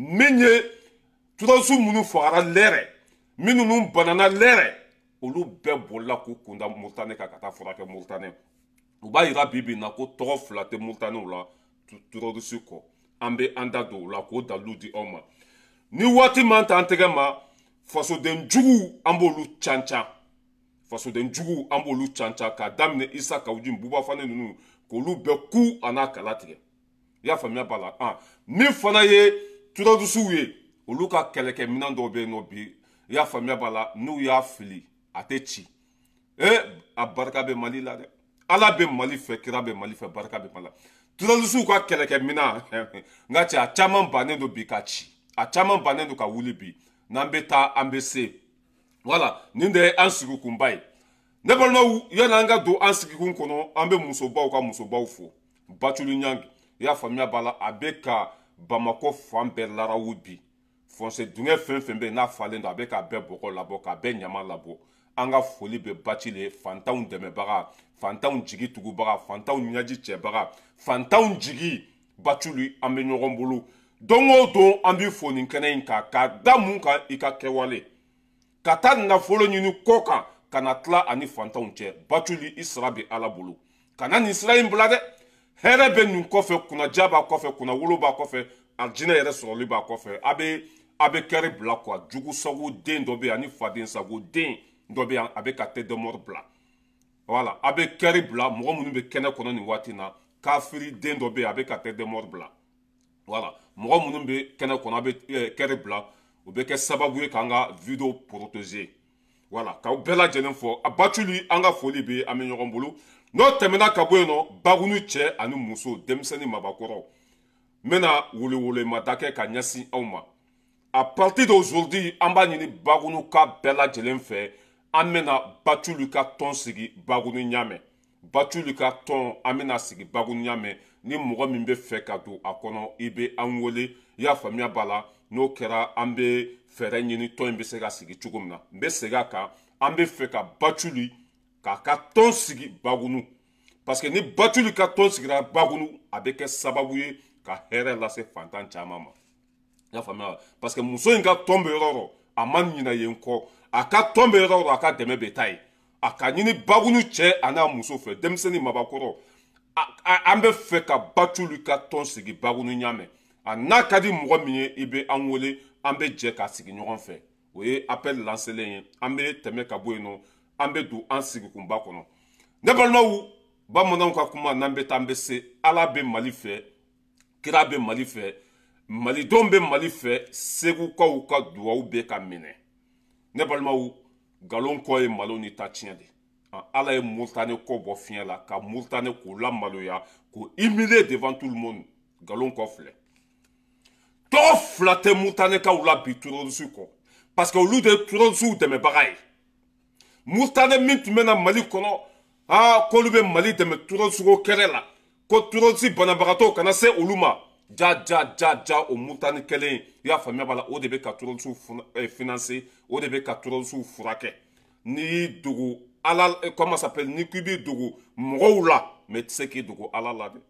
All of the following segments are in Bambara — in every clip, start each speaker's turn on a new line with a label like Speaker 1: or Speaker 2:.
Speaker 1: Min ye terroriste minnu fagara lɛrɛ, minnu banana lɛrɛ, olu bɛɛ bolila k'u kunda Mauritanie kan ka taa furakɛ Mauritanie. U b'a yira bi bi in na ko tɔgɔ fila tɛ Mauritanie la terroriste kɔ. An bɛ an da don o la k'o dalilu di aw ma. Ni waati man t'an tɛgɛ ma, fasoden juguw an b'olu cancan, fasoden juguw an b'olu cancan k'a daminɛ Isa Kawuji, Buba Fane ninnu, k'olu bɛɛ ku a n'a kala tigɛ. I y'a faamuya b'a la. An min fana ye terroristew ye, olu ka kɛlɛkɛminɛn dɔw bɛ yen nɔ bi, i y'a faamuya b'a la, n'u y'a fili a tɛ ci. A barika bɛ Mali la dɛ. Ala bɛ Mali fɛ, kira bɛ Mali fɛ, barika bɛ Mali la. Terroristew ka kɛlɛkɛminɛn, n ka cɛ, a caman bannen don bi ka ci, a caman bannen don ka wuli bi. N'an bɛ taa, an bɛ se. Voilà, nin de ye an sigikunba ye. Ne balimaw, yanni an ka don an sigikun kɔnɔ, an bɛ musobaw ka musobaw fo. Bacili Ɲangi, i y'a faamuya b'a la, a bɛ ka Bamakɔ fan bɛɛ larawu bi. Fossé dingɛ fɛn fɛn bɛ yen n'a falen don, a bɛ k'a bɛɛ bɔgɔ labɔ, k'a bɛɛ ɲama labɔ. An ka foli bɛ Bacili ye, fantanw dɛmɛbaga, fantanw jigi tugubaga, fantanw ɲɛji cɛbaga, fantanw jigi. Bacili, an bɛ ɲɔgɔn bolo don o don. An bɛ fo nin kɛnɛ in kan k'a da mun kan? I ka kɛwale ka taa nafolo ɲini kɔ kan ka na tila ani fantanw cɛ. Bacili, i sara bɛ Ala bolo. Kana nin sira in bila dɛ. Hɛrɛ bɛ nin kɔfɛ, kunnaja b'a kɔfɛ, kunnawolo b'a kɔfɛ, alijinɛ yɛrɛ sɔrɔli b'a kɔfɛ. A bɛ kɛri bila kuwa. Jugu sago den dɔ bɛ yan ani faden sago den dɔ bɛ yan, a bɛ ka tête de mort bila. Voilà, a bɛ kɛri bila. Mɔgɔ minnu bɛ kɛnɛ kɔnɔ nin waati in na, kafiri den dɔ bɛ yen, a bɛ ka tête de mort bila. Voilà, mɔgɔ minnu bɛ kɛnɛ kɔnɔ, a bɛ kɛri bila, o bɛ kɛ sababu ye k'an ka vidéo protéger. Voilà, k'aw bɛɛ lajɛlen fɔ. A Bacili, an ka foli bɛ, an bɛ ɲɔgɔn bolo. N'o tɛmɛna ka bɔ yen nɔ, Bagunu cɛ ani muso, denmisɛnnin, mabakɔrɔ, n bɛna welewelemada kɛ ka ɲɛsin aw ma. À partir d'aujourd'hui, an b'a ɲini Bagunu ka bɛɛ lajɛlen fɛ, an bɛna Bacili ka tɔn sigi Bagunu Ɲamɛ. Bacili ka tɔn, an bɛna sigi Bagunu Ɲamɛ. Ni mɔgɔ min bɛ fɛ ka don a kɔnɔ, i bɛ an wele. I y'a faamuya b'a la. N'o kɛra, an bɛ fɛɛrɛ ɲini tɔn in bɛ se ka sigi cogo min na. N bɛ segin a kan, an bɛ fɛ ka Bacili k'a ka tɔn sigi Bagunu, parce que ni Bacili ka tɔn sigira Bagunu, a bɛ kɛ sababu ye ka hɛrɛ lase fantan caman ma. I y'a faamuya? Parce que muso in ka tɔn bɛ yɔrɔ o yɔrɔ, a ma ɲinɛ yen kɔ. A ka tɔn bɛ yɔrɔ o yɔrɔ, a ka dɛmɛ bɛ taa yen. A ka ɲini Bagunu cɛ a n'a muso fɛ, denmisɛnnin, mabakɔrɔ, an bɛ fɛ ka Bacili ka tɔn sigi Bagunu Ɲamɛ. A n'a ka di mɔgɔ min ye, i bɛ an wele, an bɛ jɛ ka sigi ɲɔgɔn fɛ. O ye appel lancelen ye. An bɛ tɛmɛ ka bɔ yen nɔ, an bɛ don an sigikunba kɔnɔ. Ne balimaw, bamananw ka kuma, n'an bɛ taa, an bɛ se. Ala bɛ Mali fɛ, kira bɛ Mali fɛ, malidenw bɛ Mali fɛ. Segukaw ka duwawu bɛ ka minɛ. Ne balimaw, nkalon kɔ ye malo ni ta tiɲɛ de. Ala ye Mauritanie kɔ bɔ fiɲɛ la, ka Mauritanie k'o lamaloya, k'o humilier devant tout le monde. Nkalon kɔ filɛ, tɔgɔ fila tɛ Mauritaniekaw la bi terroriste kɔ, parce que olu de ye terroriste dɛmɛbaga ye. Mauritanie min tun bɛ na Mali kɔnɔ, aa, k'olu bɛ Mali dɛmɛ terroriste ko kɛlɛ la, ko terroriste banabagatɔw kana se olu ma. Ja ja ja ja, o Mauritanie kelen, i y'a faamuya b'a la, o de bɛ ka terroriste financer, o de bɛ ka terroriste furakɛ. N'i y'i dogo Ala, comment s'appelle, n'i k'i b'i dogo mɔgɔw la, mais i tɛ se k'i dogo Ala la dɛ.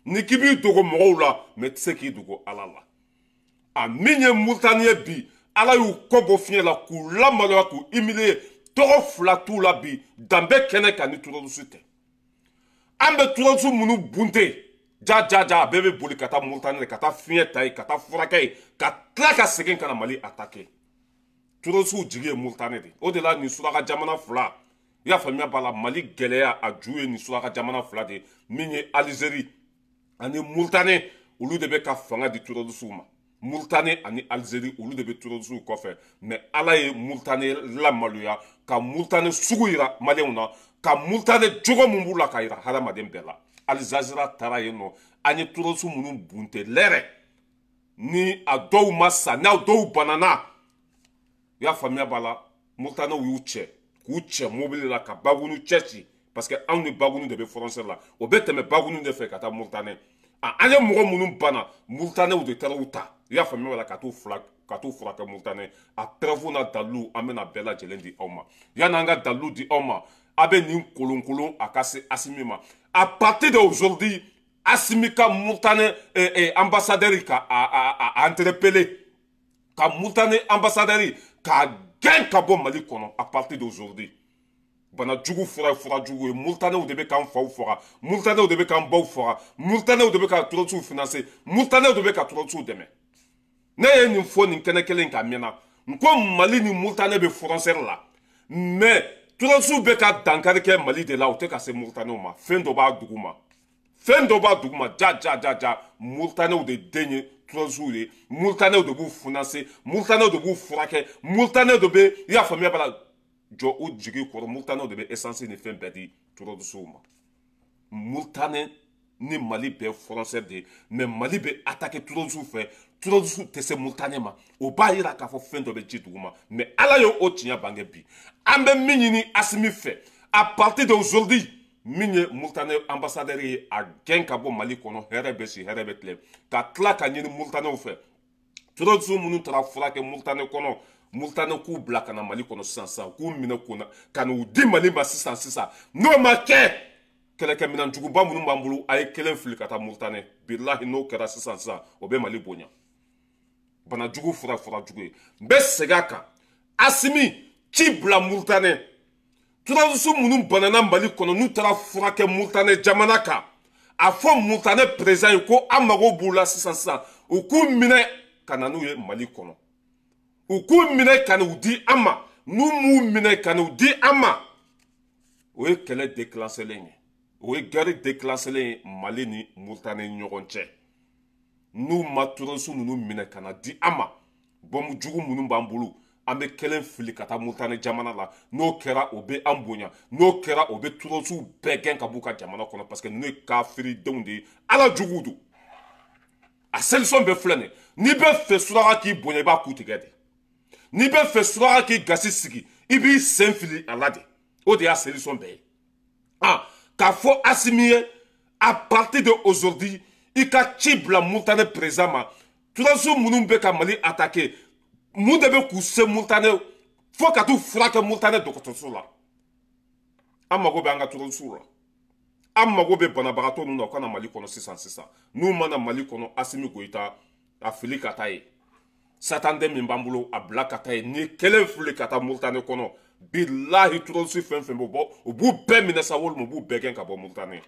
Speaker 1: N'i k'i b'i dogo mɔgɔw la, mais i tɛ se k'i dogo Ala la. A min ye Mauritanie ye bi, Ala y'u kɔ bɔ fiɲɛ la k'u lamaloya, k'u humilier. Tɔgɔ fila t'u la bi danbe kɛnɛ kan ni terroriste tɛ. An bɛ terroriste minnu bunte, ja ja ja, a bɛɛ bɛ boli ka taa Mauritanie, ka taa fiɲɛ ta yen, ka taa furakɛ yen, ka tila ka segin ka na Mali attaquer. Terroriste jigi ye Mauritanie de. O de la, nin suraka jamana fila, i y'a faamuya b'a la, Mali gɛlɛya a ju ye nin suraka jamana fila de ye. Min ye Algérie ani Mauritanie, olu de bɛ ka fanga di terroriste ma. Mauritanie ani Algérie, olu de bɛ terroriste kɔfɛ. Mais Ala ye Mauritanie lamaloya, ka Mauritanie sugu yira maliyɛnw na, ka Mauritanie jogo mun b'u la ka yira hadamaden bɛɛ la. Al Jazeera taara yen nɔ. An ye terroriste minnu bunte lɛrɛ, ni a dɔw ma sa, n'a dɔw banana, i y'a faamuya b'a la, Mauritaniw y'u cɛ k'u cɛ mobili la ka Bagunu cɛ ci, parce que anw ni Bagunu de bɛ frontière la. O bɛ tɛmɛ Bagunu de fɛ ka taa Mauritanie. An ye mɔgɔ minnu banna, Mauritaniw de taara u ta, i y'a faamuya b'a la, ka t'u furakɛ Mauritanie. A preuve n'a dalilu, an bɛna bɛɛ lajɛlen di aw ma. Yanni an ka dalilu di aw ma, a bɛ nin kolonkolon a ka se Asimi ma. À partir d'aujourd'hui, Assimi ka Mauritanie ambassadeur ka a interpellé ka Mauritanie ambassadeur ka gɛn ka bɔ Mali kɔnɔ à partir d'aujourd'hui. Bana jugu fura ye fura jugu ye. Mauritaniens de bɛ k'an faw faga, Mauritaniens de bɛ k'an baw faga, Mauritaniens de bɛ ka terroristes financer, Mauritaniens de bɛ ka terroristes dɛmɛ. Ne ye nin fɔ nin kɛnɛ kelen kan mɛnna n ko Mali ni Mauritanie bɛ frontière la, mais terroristes bɛ ka dankari kɛ Mali de la, u tɛ ka se Mauritaniens ma. Fɛn dɔ b'a dugu ma, fɛn dɔ b'a dugu ma. Ja ja ja ja, Mauritaniens de den ye terroristes ye, Mauritaniens de b'u financer, Mauritaniens de b'u furakɛ, Mauritaniens de bɛ, i y'a faamuya b'a la, jɔ u jigi kɔrɔ. Mauritaniens de bɛ essence ni fɛn bɛɛ di terroristes ma. Mauritanie ni Mali bɛɛ frontière de ye, mais Mali bɛ attaquer terroristes fɛ, terroristes tɛ se Mauritanie ma. O b'a yira k'a fɔ fɛn dɔ bɛ ji dugu ma, mais Ala ye o tiɲɛ bange bi. An bɛ min ɲini Assimi fɛ à partir d'aujourd'hui, min ye Mauritanie ambassadeur ye, a gɛn ka bɔ Mali kɔnɔ. Hɛrɛ bɛ si, hɛrɛ bɛ tilen. Ka tila ka ɲini Mauritaniens fɛ, terroristes minnu taara furakɛ Mauritanie kɔnɔ, Mauritanie k'u bila ka na Mali kɔnɔ sisan sisan, k'u minɛ k'u ka n'u di Mali ma sisan sisan. N'o ma kɛ, kɛlɛkɛminɛn juguba minnu b'an bolo, a ye kelen fili ka taa Mauritanie. Bilahi, n'o kɛra sisan sisan, o bɛ Mali bonya. Bana jugu fura fura jugu ye. N bɛ segin a kan, Assimi ci bila Mauritanie, terroristes minnu banana Mali kɔnɔ, n'u taara furakɛ Mauritanie jamana kan, a fɔ Mauritanie président ye ko an mago b'u la sisan sisan, u k'u minɛ ka na n'u ye Mali kɔnɔ, u k'u minɛ ka n'u di an ma. N'u m'u minɛ ka n'u di an ma, o ye kɛlɛ déclenchelen ye, o ye guerre déclenchelen ye Mali ni Mauritanie ɲɔgɔn cɛ. N'u ma terroristes ninnu minɛ ka na di an ma, bɔnbu jugu minnu b'an bolo, an bɛ kelen fili ka taa Mauritanie jamana la. N'o kɛra, o bɛ an bonya. N'o kɛra, o bɛ terroristes bɛɛ gɛn ka b'u ka jamana kɔnɔ, parce que ninnu ye kafiridenw de ye, Ala juguw don. A solution bɛɛ filɛ nin ye. N'i bɛ fɛ suraka k'i bonya, i b'a ku tigɛ de. N'i bɛ fɛ suraka k'i gasi sigi, i b'i sen fili a la de. O de y'a solution bɛɛ ye. Ah, k'a fɔ Assimi ye, à partir de aujourd'hui, i ka ci bila Mauritanie président ma, terroristes minnu bɛ ka Mali attaquer, mun de bɛ k'u se Mauritanie fo ka t'u furakɛ Mauritanie dɔgɔtɔrɔso la? An mago bɛ an ka terroristes la, an mago bɛ banabagatɔ ninnu na, u ka na Mali kɔnɔ sisan sisan. N'u ma na Mali kɔnɔ, Assimi Goïta a fili ka taa yen. Satanden min b'an bolo, a bila ka taa yen. Ni kelen fili ka taa Mauritanie kɔnɔ, bilahi, terroriste fɛn fɛn bɛ bɔ, u b'u bɛɛ minɛ sa, walima u b'u bɛɛ gɛn ka bɔ Mauritanie.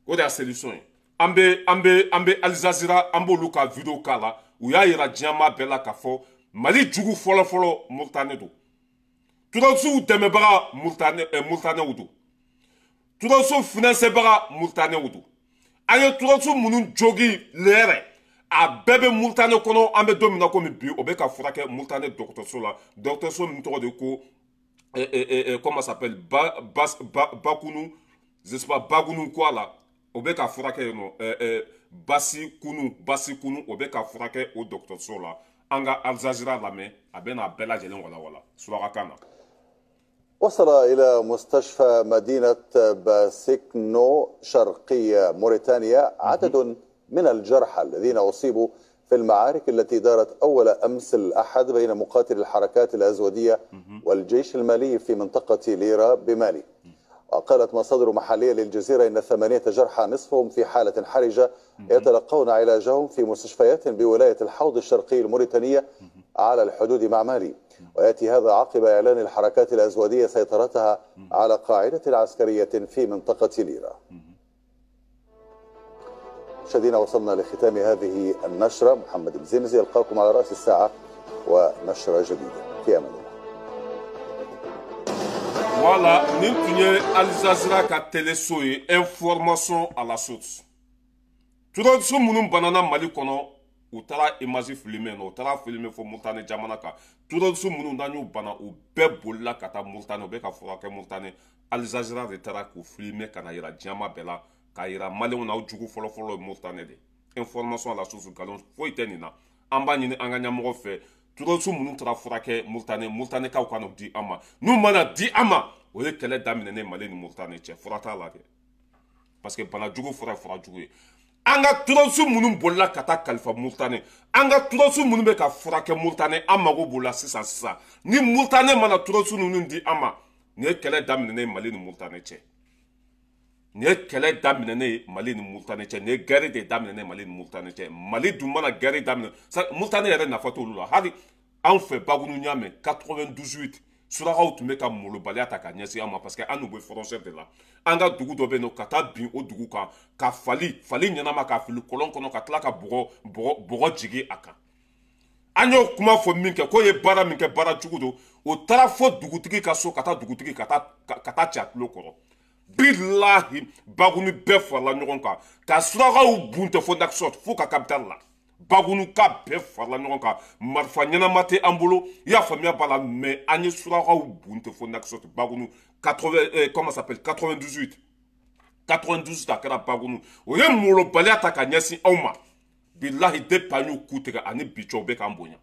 Speaker 1: O de y'a solution ye. An bɛ Al Jazeera, an b'olu ka vidéo k'a la. U y'a yira diɲɛmaa bɛɛ la k'a fɔ Mali jugu fɔlɔ fɔlɔ Mauritanie don, terroriste dɛmɛbaga Mauritanie Mauritaniens don, terroriste financebaga Mauritaniens don. An ye terroriste minnu jogi lɛrɛ, a bɛɛ bɛ Mauritanie kɔnɔ. An bɛ don min na komi bi, o bɛ ka furakɛ Mauritanie dɔgɔtɔrɔso la, dɔgɔtɔrɔso min tɔgɔ de ko comment s'appelle, ba ba ba Bakunu, je sais pas, Bagunu ko a la, o bɛ ka furakɛ yen nɔ, Basi Kunu, Basi Kunu, o bɛ ka furakɛ o dɔgɔtɔrɔso la. An ka Al Jazeera lamɛn, a bɛ n'a bɛɛ lajɛlen walawala surakakan na.
Speaker 2: وصل إلى مستشفى مدينة باسيكنو شرقي موريتانيا عدد من الجرحى الذين أصيبوا في المعارك التي دارت أول أمس الأحد بين مقاتلي الحركات الأزودية والجيش المالي في منطقة ليرا بمالي. وقالت مصادر محلية للجزيرة إن 8 جرحى، نصفهم في حالة حرجة، يتلقون علاجهم في مستشفيات بولاية الحوض الشرقي الموريتانية على الحدود مع مالي. ويأتي هذا عقب إعلان الحركات الأزودية سيطرتها على قاعدة عسكرية في منطقة ليرا. مشاهدينا، وصلنا لختام هذه النشرة. محمد مزيمزي يلقاكم على رأس الساعة ونشرة جديدة. في أمان الله.
Speaker 1: Voilà, nin tun ye Al Jazeera ka teleso ye, information à la source. Terroriste minnu banana Mali kɔnɔ, u taara image filmer nɔ, u taara filmer fo Mauritanie jamana kan. Terroriste minnu n'an y'u bana, u bɛɛ bolila ka taa Mauritanie, u bɛ ka furakɛ Mauritanie. Al Jazeera de taara k'u filmer ka na yira diɲɛma bɛɛ la, k'a yira maliyɛnw na, aw jugu fɔlɔ-fɔlɔ ye Mauritanie de. Information à la source, nkalon foyi tɛ nin na. An b'a ɲini an ka ɲɛmɔgɔ fɛ, terroriste minnu taara furakɛ Mauritanie, Mauritaniekaw ka n'u di an ma. N'u mana di an ma, o ye kɛlɛ daminɛ Mali ni Mauritanie cɛ. Fura t'a la dɛ, parce que bana jugu fura ye fura jugu ye. An ka terroriste minnu bolila ka taa kalifa Mauritanie, an ka terroriste minnu bɛ ka furakɛ Mauritanie, an mago b'u la sisan sisan. Ni Mauritanie mana terroriste ninnu di an ma, nin ye kɛlɛ daminɛ Mali ni Mauritanie cɛ. Nin ye kɛlɛ daminɛ ye Mali ni Mauritanie cɛ, nin ye guerre de daminɛ Mali ni Mauritanie cɛ. Mali dun mana guerre daminɛ, Mauritanie yɛrɛ nafa t'olu la. Hali anw fɛ Bagunu ɲamɛ 98, surakaw tun bɛ ka molobaliya ta ka ɲɛsin an ma, parce que an n'u bɛ frontière de la. An ka dugu dɔ bɛ yen nɔ, ka taa bin o dugu kan, ka fali fali ɲɛnama ka fili kɔlɔn kɔnɔ, ka tila ka bɔgɔ jigin a kan. An y'o kuma fɔ min kɛ, k'o ye baara min kɛ, baara jugu don. O taara fo dugutigi ka so, ka taa dugutigi ka taa ci a tulo kɔrɔ. Bilahi, Bagunu bɛɛ farala ɲɔgɔn kan ka surakaw bunte fo Nouakchott, fo ka capitale la. Bagunu ka bɛɛ farala ɲɔgɔn kan, marifa ɲɛnama tɛ an bolo, i y'a faamuya b'a la, mais an ye surakaw bunte fo Nouakchott. Bagunu 80, comment ça s'appelle, 98, 98, a kɛra Bagunu. O ye molobaliya ta ka ɲɛsin anw ma. Bilahi, depuis an y'u ku tigɛ ani bi cɛw bɛ k'an bonya.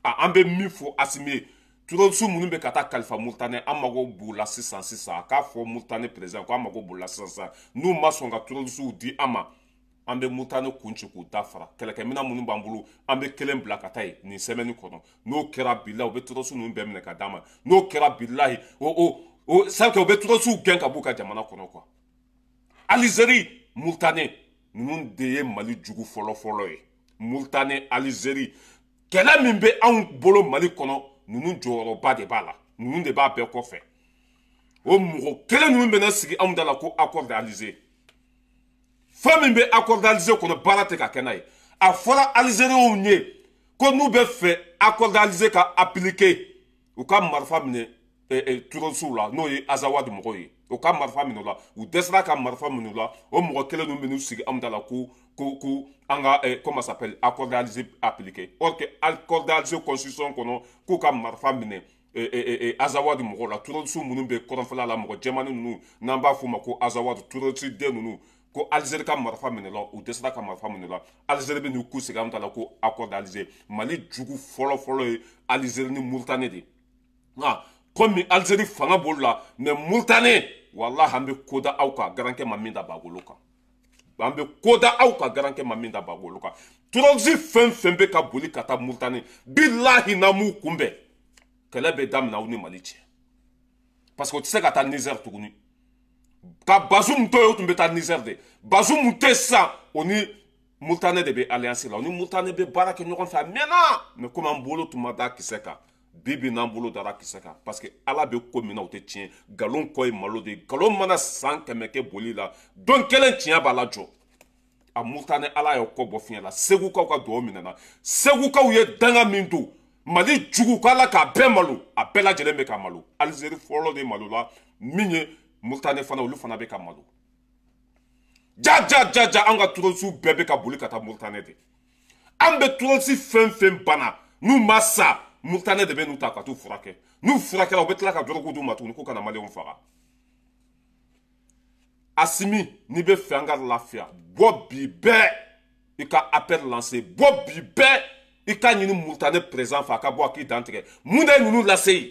Speaker 1: A an bɛ min fɔ Asimi ye, terroriste minnu bɛ ka taa kalifa Mauritanie, an mago b'u la sisan sisan. A k'a fɔ Mauritanie président ko an mago b'u la sisan sisan. N'u ma sɔn ka terroriste di an ma, an bɛ Mauritanie kun ci k'u da fara. Kɛlɛkɛminɛn minnu b'an bolo, an bɛ kelen bila ka taa yen nin semaine kɔnɔ. N'o kɛra, bilahi, u bɛ terroriste ninnu bɛɛ minɛ ka d'an ma. N'o kɛra, bilahi, o c'est que u bɛ terroriste gɛn ka b'u ka jamana kɔnɔ quoi. Algérie, Mauritanie, ninnu de ye Mali jugu fɔlɔ fɔlɔ ye. Mauritanie, Algérie, kɛlɛ min bɛ anw bolo Mali kɔnɔ, ninnu jɔyɔrɔba de b'a la, ninnu de b'a bɛɛ kɔfɛ. O mɔgɔ kelen ninnu bɛna sigi anw da la ko accord d'Alger. Fɛn min bɛ accord d'Alger kɔnɔ, baara tɛ ka kɛ n'a ye. A fɔra Algériens ye ko n'u bɛ fɛ accord d'Alger ka appliquer, u ka marifa minɛ terroristes la, n'o ye Azawad mɔgɔw ye, u ka marifa minɛ u la. U dɛsɛra ka marifa minɛ u la. O mɔgɔ kelen ninnu bɛ n'u sigi anw da la ko an ka, comment ça s'appelle, accord d'Alger appliquer, or que accord d'Alger constitution kɔnɔ, k'u ka marifa minɛ Azawad mɔgɔw la, terroristes minnu bɛ kɔrɔnfɛla la, mɔgɔ jɛmannin ninnu n'an b'a f'u ma ko Azawad, terroriste den ninnu, ko Algérie ka marifa minɛ la. U dɛsɛra ka marifa minɛ la. Algérie bɛ n'u ku sigi anw ta la ko accord d'Alger. Mali jugu fɔlɔ fɔlɔ ye Algérie ni Mauritanie de ye. Nka komi Algérie fanga b'olu la, mais Mauritanie, walahi, an bɛ ko da aw kan, garankɛ ma min da bagolo kan. An bɛ ko da aw kan, garankɛ ma min da bagolo kan. Terroriste fɛn fɛn bɛ ka boli ka taa Mauritanie, bilahi, n'an m'u kunbɛn, kɛlɛ bɛ daminɛ aw ni Mali cɛ, parce que o tɛ se ka taa Niger tuguni. Ka Bazoum to yen, o tun bɛ taa Niger de. Bazoum tɛ sisan, o ni Mauritanie de bɛ alliance la, o ni Mauritanie bɛ baara kɛ ɲɔgɔn fɛ a mɛnna. Mais komi an bolo tun ma da kisɛ kan, bi bi n'an bolo dara kisɛ kan, parce que Ala bɛ ko min na, o tɛ tiɲɛ. Nkalon kɔ ye malo de ye. Nkalon mana san 100 kɛ boli la, don kelen tiɲɛ b'a la jɔ. A Mauritanie, Ala y'aw kɔ bɔ fiɲɛ la. Segukaw ka dugawu minɛna. Segukaw ye danga min don Mali jugu ko Ala k'a bɛɛ malo, a bɛɛ lajɛlen bɛ ka malo. Algérie fɔlɔ de malo la min ye, Mauritanie fana, olu fana bɛ ka malo. Ja ja ja ja, an ka terroriste bɛɛ bɛ ka boli ka taa Mauritanie de. An bɛ terroriste fɛn fɛn bana, n'u ma sa, Mauritanie de bɛ n'u ta ka t'u furakɛ. N'u furakɛra, u bɛ tila ka dɔrɔgu d'u ma tuguni ko kana maliyɛnw faga. Asimi, n'i bɛ fɛ an ka lafiya, bɔ bi bɛɛ i ka appel lancer, bɔ bi bɛɛ i ka ɲini Mauritanie président fɛ, a ka bɔ a k'i dantigɛ mun de ye ninnu lase yen.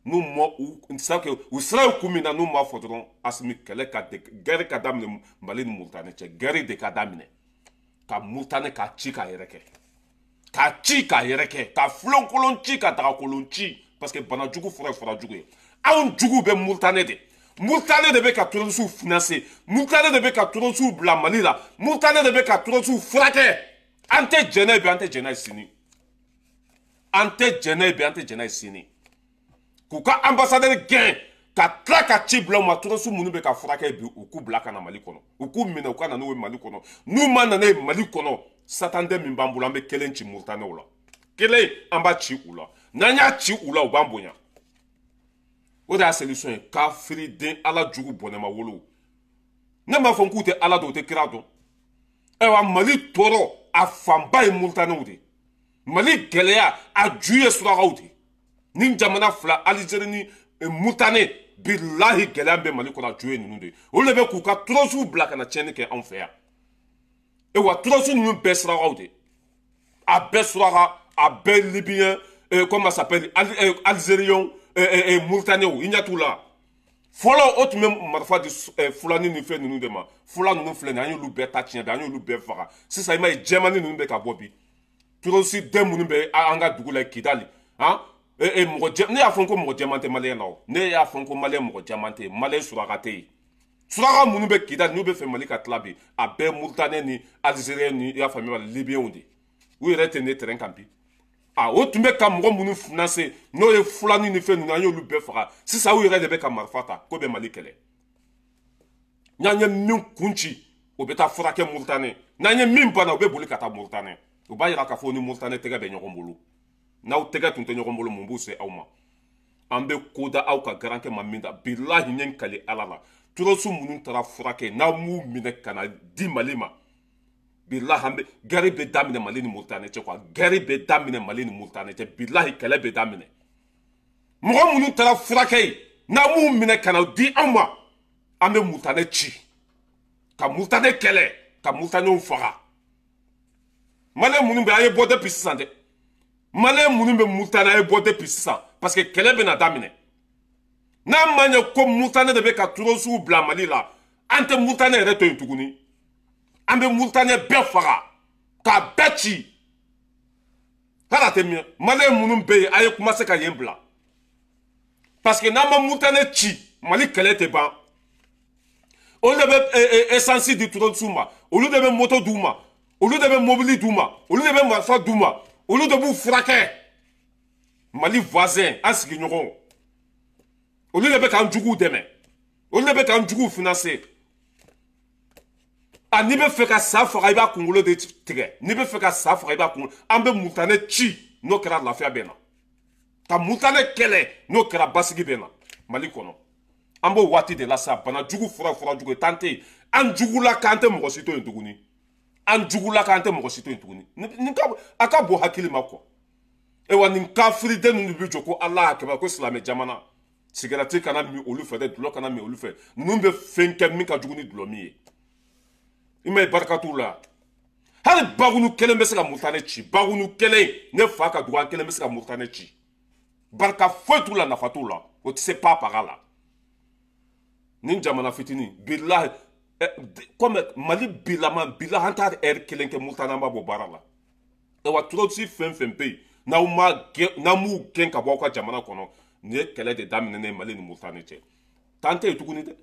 Speaker 1: N'u ma u u sira ye kun min na, n'u m'a fɔ dɔrɔn, Asimi, kɛlɛ ka guerre ka daminɛ Mali ni Mauritanie cɛ. Guerre de ka daminɛ ka Mauritanie k'a ci k'a yɛrɛ kɛ, k'a ci k'a yɛrɛ kɛ, ka filonkolon ci, ka dagakolon ci, parce que bana jugu fura ye fura jugu ye. Anw jugu bɛ Mauritanie de. Mauritanie de bɛ ka terroriste financer, Mauritanie de bɛ ka terroriste bila Mali la, Mauritanie de bɛ ka terroriste furakɛ. An tɛ jɛn n'a ye bi, an tɛ jɛn n'a ye sini. An tɛ jɛn n'a ye bi, an tɛ jɛn n'a ye sini. K'u ka ambassadeur gɛn, ka tila ka ci bila u ma, terroriste minnu bɛ ka furakɛ bi, u k'u bila ka na Mali kɔnɔ, u k'u minɛ, u ka na n'u ye Mali kɔnɔ. N'u ma na n'a ye Mali kɔnɔ, satanden min b'an bolo, an bɛ kelen ci Mauritanie la, kelen an b'a ci u la. N'an y'a ci u la, u b'an bonya. O de y'a solution ye. Kafiriden Ala jugu bɔnɛma wolo, ne m'a fɔ k'u tɛ Ala dɔn, u tɛ kira dɔn. Ayiwa, Mali tɔɔrɔ a fanba ye Mauritaniw de. Mali gɛlɛya a ju ye surakaw de. Ni jamana fila, Algérie ni Mauritanie, bilahi, gɛlɛya bɛ Mali kɔnɔ, a ju ye ninnu de. Olu de bɛ k'u ka terroriste bila ka na tiɲɛni kɛ anw fɛ yan. Wa terroriste ninnu bɛɛ surakaw de, a bɛɛ suraka, a bɛɛ libyen, comment ça s'appelle, algérien, Mauritaniens, i ɲɛ t'u la. Fɔlɔ, o tun bɛ marifa di fulani ni fɛn ninnu de ma. Fula ninnu filɛ nin ye, an y'olu bɛɛ ta tiɲɛ bi, an y'olu bɛɛ faga. Sisan, i m'a ye, jɛmannin ninnu bɛ ka bɔ bi, terroriste den minnu bɛ an ka dugu la Kidali, han, mɔgɔ jɛ. Ne y'a fɔ ko mɔgɔ jɛman tɛ maliyɛn na o. Ne y'a fɔ ko maliyɛn mɔgɔ jɛman tɛ yen, maliyɛn suraka tɛ yen. Suraka minnu bɛ Kidali n'u bɛ fɛ Mali ka tila bi, a bɛɛ Mauritanie ni Algérien ni, i y'a faamuya, Libyens de. U yɛrɛ tɛ ne terrain kan bi. A o tun bɛ ka mɔgɔ minnu financer, n'o ye Fulani ni fɛn ninnu, an y'olu bɛɛ faga. Sisan u yɛrɛ de bɛ ka marifa ta ko bɛ Mali kɛlɛ. N'an ye min kun ci, o bɛ taa furakɛ Mauritanie. N'an ye min bana, o bɛ boli ka taa Mauritanie. O b'a yira k'a fɔ ni Mauritanie tɛgɛ bɛ ɲɔgɔn bolo. N'aw tɛgɛ tun tɛ ɲɔgɔn bolo, mun b'u se aw ma? An bɛ ko da aw ka garankɛ ma min da, bilahi, n ye n kali Ala la, terroriste minnu taara furakɛ, n'aw m'u minɛ ka na di Mali ma, bilahi, an bɛ guerre bɛ daminɛ Mali ni Mauritanie cɛ quoi. Guerre bɛ daminɛ Mali ni Mauritanie cɛ, bilahi, kɛlɛ bɛ daminɛ. Mɔgɔ minnu taara furakɛ yen, n'aw m'u minɛ ka na di anw ma, an bɛ Mauritanie ci, ka Mauritanie kɛlɛ, ka Mauritanienw faga. Malien minnu bɛ, a ye bɔ depuis sisan dɛ. Malien minnu bɛ Mauritanie, a ye bɔ depuis sisan, parce que kɛlɛ bɛna daminɛ. N'a ma ɲɛ ko Mauritanie de bɛ ka terroristew bila Mali la, an tɛ Mauritanie yɛrɛ to yen tuguni. An bɛ Mauritanie bɛɛ faga k'a bɛɛ ci, hali a tɛ mɛn. Malien minnu bɛ yen, a ye commencer ka yen bila, parce que n'an ma Mauritanie ci, Mali kɛlɛ tɛ ban. Olu de bɛ essence di terroristew ma, olu de bɛ moto d'u ma, olu de bɛ mobili d'u ma, olu de bɛ marifa d'u ma, olu de b'u furakɛ. Mali voisin, an sigiɲɔgɔnw, olu de bɛ k'an juguw dɛmɛ, olu de bɛ k'an juguw financer. A n'i bɛ fɛ ka sa faga, i b'a kunkolo de tigɛ. N'i bɛ fɛ ka sa faga, i b'a kunkolo. An bɛ Mauritanie ci, n'o kɛra lafiya bɛ na. Ka Mauritanie kɛlɛ, n'o kɛra basigi bɛ na Mali kɔnɔ. An b'o waati de la sa. Bana jugu fura, fura jugu tan tɛ yen. An jugula k'an tɛ mɔgɔ si to yen tuguni. An jugula k'an tɛ mɔgɔ si to yen tuguni. Nin ka a ka bon hakili ma quoi. Ewa, nin kafiriden ninnu bɛ jɔ ko Ala kɛmɛ ko silamɛ jamana, sigɛrɛti kana min olu fɛ dɛ, dulɔ kana min olu fɛ. Ninnu bɛ fɛn kɛ min ka jugu ni dulɔ min ye. I ma ye, barika t'u la. Hali bagunu kelen bɛ se ka Mauritanie ci, bagunu kelen, ne fa ka dugu, an kelen bɛ se ka Mauritanie ci. Barika foyi t'u la, nafa t'u la, o tɛ se pa paga la. Nin jamana fitinin, bilahi, comme Mali bilama, bilahi, an t'a ɛri kelen kɛ Mauritanie, an b'a bɔ baara la. Ayiwa, terroriste fɛn fɛn bɛ yen, n'aw ma gɛn, n'aw m'u gɛn ka bɔ aw ka jamana kɔnɔ, nin ye kɛlɛ de daminɛ ne Mali ni Mauritanie cɛ. T'an tɛ yen tuguni dɛ.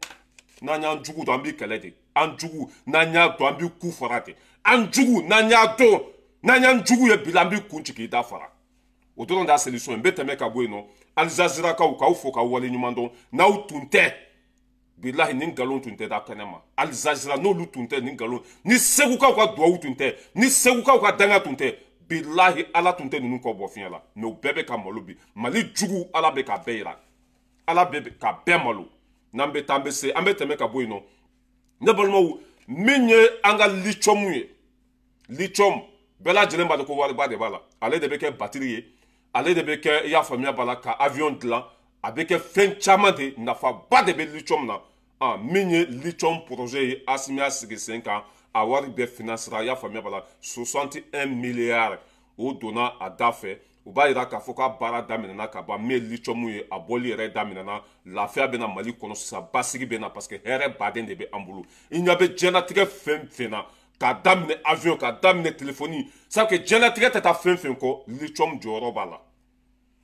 Speaker 1: N'an y'an jugu dɔn, an b'i kɛlɛ de. An jugu, n'an y'a dɔn, an b'i ku fara de. An jugu, n'an y'a dɔn, n'an y'an jugu ye bi la, an b'i kun ci k'i da fara. O dɔrɔn de y'a solution ye. N bɛ tɛmɛ ka bɔ yen nɔ. Alizazirakaw, k'aw fo k'aw waleɲuman dɔn. N'aw tun tɛ, bilahi, ni nkalon tun tɛ da kɛnɛ ma. Alizazira, n'olu tun tɛ, ni nkalon ni Segukaw ka duwawu tun tɛ, ni Segukaw ka danga tun tɛ, bilahi, Ala tun tɛ ninnu kɔ bɔ fiɲɛ la. Mais u bɛɛ bɛ ka malo bi. Mali jugu, Ala bɛ ka bɛɛ yira, Ala bɛ ka bɛɛ malo. N'an bɛ taa, an bɛ se, an bɛ tɛmɛ ka bɔ yen nɔ. Ne balimaw, min ye an ka lithium ye, lithium, bɛɛ lajɛlen b'a dɔn ko wariba de b'a la. Ale de bɛ kɛ batiri ye, ale de bɛ kɛ, i y'a faamuya b'a la, ka avion dilan, a bɛ kɛ fɛn caman de. Nafaba de bɛ lithium na. Ah, min ye lithium projet ye, Asimi y'a sigi sen kan, a wari bɛɛ financera, i y'a faamuya b'a la, 61 milliards, o donna a da fɛ. O b'a yira k'a fɔ k'a baara daminɛna ka ban. Min ye lithium ye, a bɔli yɛrɛ daminɛna. Lafiya bɛna Mali kɔnɔ sisan, basigi bɛ na, parce que hɛrɛ baden de bɛ an bolo. I ɲɛ bɛ diɲɛlatigɛ fɛn fɛn na, k'a daminɛ avion, k'a daminɛ telefɔni, c'est que diɲɛlatigɛ tɛ taa fɛn fɛn kɔ, lithium jɔyɔrɔ b'a la.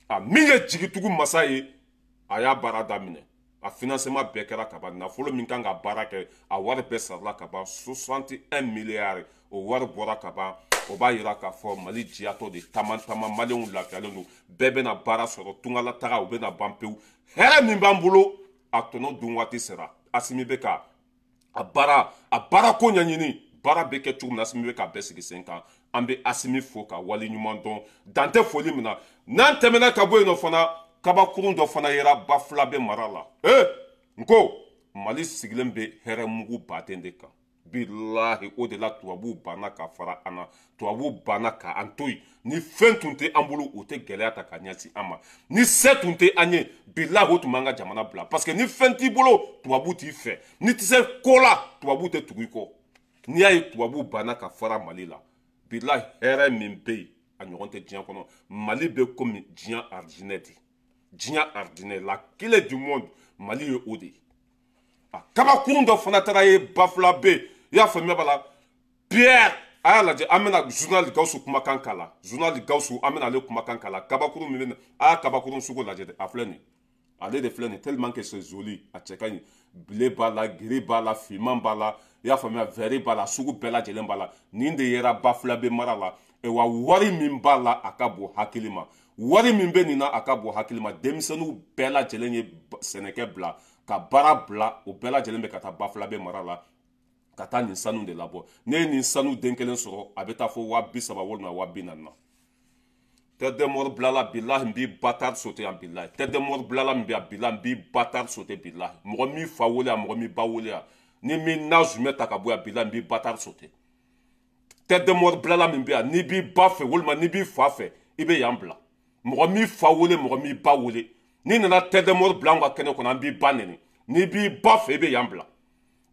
Speaker 1: A min ye jigitugu masa ye, a y'a baara daminɛ, a financement bɛɛ kɛra ka ban. Nafolo min kan ka baara kɛ, a wari bɛɛ sarala ka ban, 61 milliards, o wari bɔra ka ban. O b'a yira k'a fɔ Mali jiyatɔ de taama taama, Maliyɛnw lafiyalen don, bɛɛ bɛna baara sɔrɔ, tungala taga o bɛna ban pewu. Hɛrɛ min b'an bolo, a tɔnɔ dun waati sera. Asimi bɛ ka a baara, a baarako ɲɛɲini, baara bɛ kɛ cogo min na, Asimi bɛ ka bɛɛ sigi sen kan. An bɛ Asimi fo ka wale ɲuman dɔn, dan tɛ foli min na. N'an tɛmɛna ka bɔ yen nɔ fana, kabakurun dɔ fana yera Bafulabe mara la. Ee, n ko Mali sigilen bɛ hɛrɛ mugu baden de kan, bilahi. O de la tubabuw banna ka fara an na, tubabuw banna ka an to yen. Ni fɛn tun tɛ an bolo, o tɛ gɛlɛya ta ka ɲɛsin an ma. Ni se tun tɛ an ye, bilahi, o tun b'an ka jamana bila, parce que ni fɛn t'i bolo, tubabu t'i fɛ. N'i tɛ se ko la, tubabu tɛ tugu i kɔ. N'i y'a ye tubabuw banna ka fara Mali la, bilahi, hɛrɛ min bɛ yen, a ɲɔgɔn tɛ diɲɛ kɔnɔ. Mali bɛ komi diɲɛ arijinɛ de, diɲɛ arijinɛ, la clé du monde, Mali ye o de ye. A kabakurun dɔ fana taara ye Bafulabe, i y'a faamuya b'a la. Pierre, a y'a lajɛ, an bɛna journal Gawusu kumakan k'a la. Journal Gawusu, an bɛna ale kumakan k'a la. Kabakurun min bɛ, a y'a kabakurun sugu lajɛ dɛ, a filɛ nin ye. Ale de filɛ nin, tellement que c'est joli, a cɛ ka ɲi. Bleu b'a la, gris b'a la, finman b'a la, i y'a faamuya, vert b'a la, sugu bɛɛ lajɛlen b'a la. Nin de yera Bafulabe mara la. Wa wari min b'a la, a ka bon hakili ma. Wari min bɛ nin na, a ka bon hakili ma. Denmisɛnninw bɛɛ lajɛlen ye sɛnɛkɛ bila ka baara bila, o bɛɛ lajɛlen bɛ ka taa Bafulabe mara la ka taa nin sanu de labɔ. Ne ye nin sanu den kelen sɔrɔ, a bɛ taa fo 30 000 walima 40 000 na. Tête de mort bilala, bilahi, n b'i bâtard sauter yan, bilahi. Tête de mort bilala min bɛ yan, bilahi, n b'i bâtard sauter, bilahi. Mɔgɔ min fa wele yan, mɔgɔ min ba wele yan, ni min na zumɛ ta ka bɔ yan, bilahi, n b'i bâtard sauter. Tête de mort bilala min bɛ yan, n'i b'i ba fɛ walima n'i b'i fa fɛ, i bɛ yan bila. Mɔgɔ min fa wele, mɔgɔ min ba wele, n'i nana tête de mort bila an ka kɛnɛ kɔnɔ, an b'i ba nɛni. N'i b'i ba fɛ, i bɛ yan bila.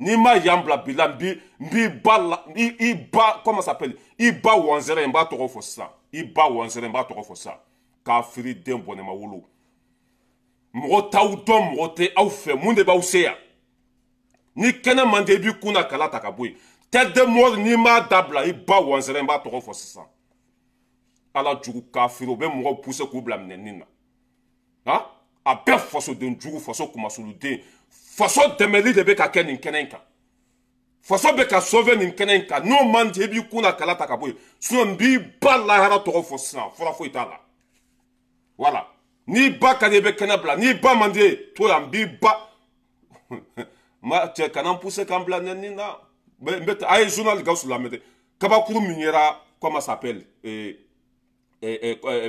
Speaker 1: N'i ma yan bila, bilahi, n b'i ba la, i ba, comment ça s'appelle, i ba wɔnsɛrɛ, n b'a tɔgɔ fɔ sisan. I ba wɔnsɛrɛ, n b'a tɔgɔ fɔ sisan. Kafiri den bɔnɛma wolo, mɔgɔ t'aw dɔn, mɔgɔ tɛ aw fɛ. Mun de b'aw se yan? Ni kɛnɛ man di, i b'i kun na kala ta ka bɔ yen. Tête de mort, n'i m'a dabila, i ba wɔnsɛrɛ, n b'a tɔgɔ fɔ sisan. Ala jugu kafiri, o bɛ mɔgɔw pousser k'u bila minɛni na. Han, a bɛɛ fasoden jugu, faso kumasoluden. Faso dɛmɛli de bɛ ka kɛ nin kɛnɛ in kan, faso bɛ ka sauver nin kɛnɛ in kan. N'o man di, i b'i kun na kala ta ka bɔ yen. Sinon n b'i ba lahara tɔgɔ fɔ sisan, fura foyi t'a la. Voilà, n'i ba ka di, i bɛ kɛnɛ bila. N'i ba man di ye, to yan. N b'i ba ma cɛ, kana n pousser k'an bila nɛni na. N bɛ a ye journal Gawusu lamɛn dɛ. Kabakuru min yera, comment ça s'appelle,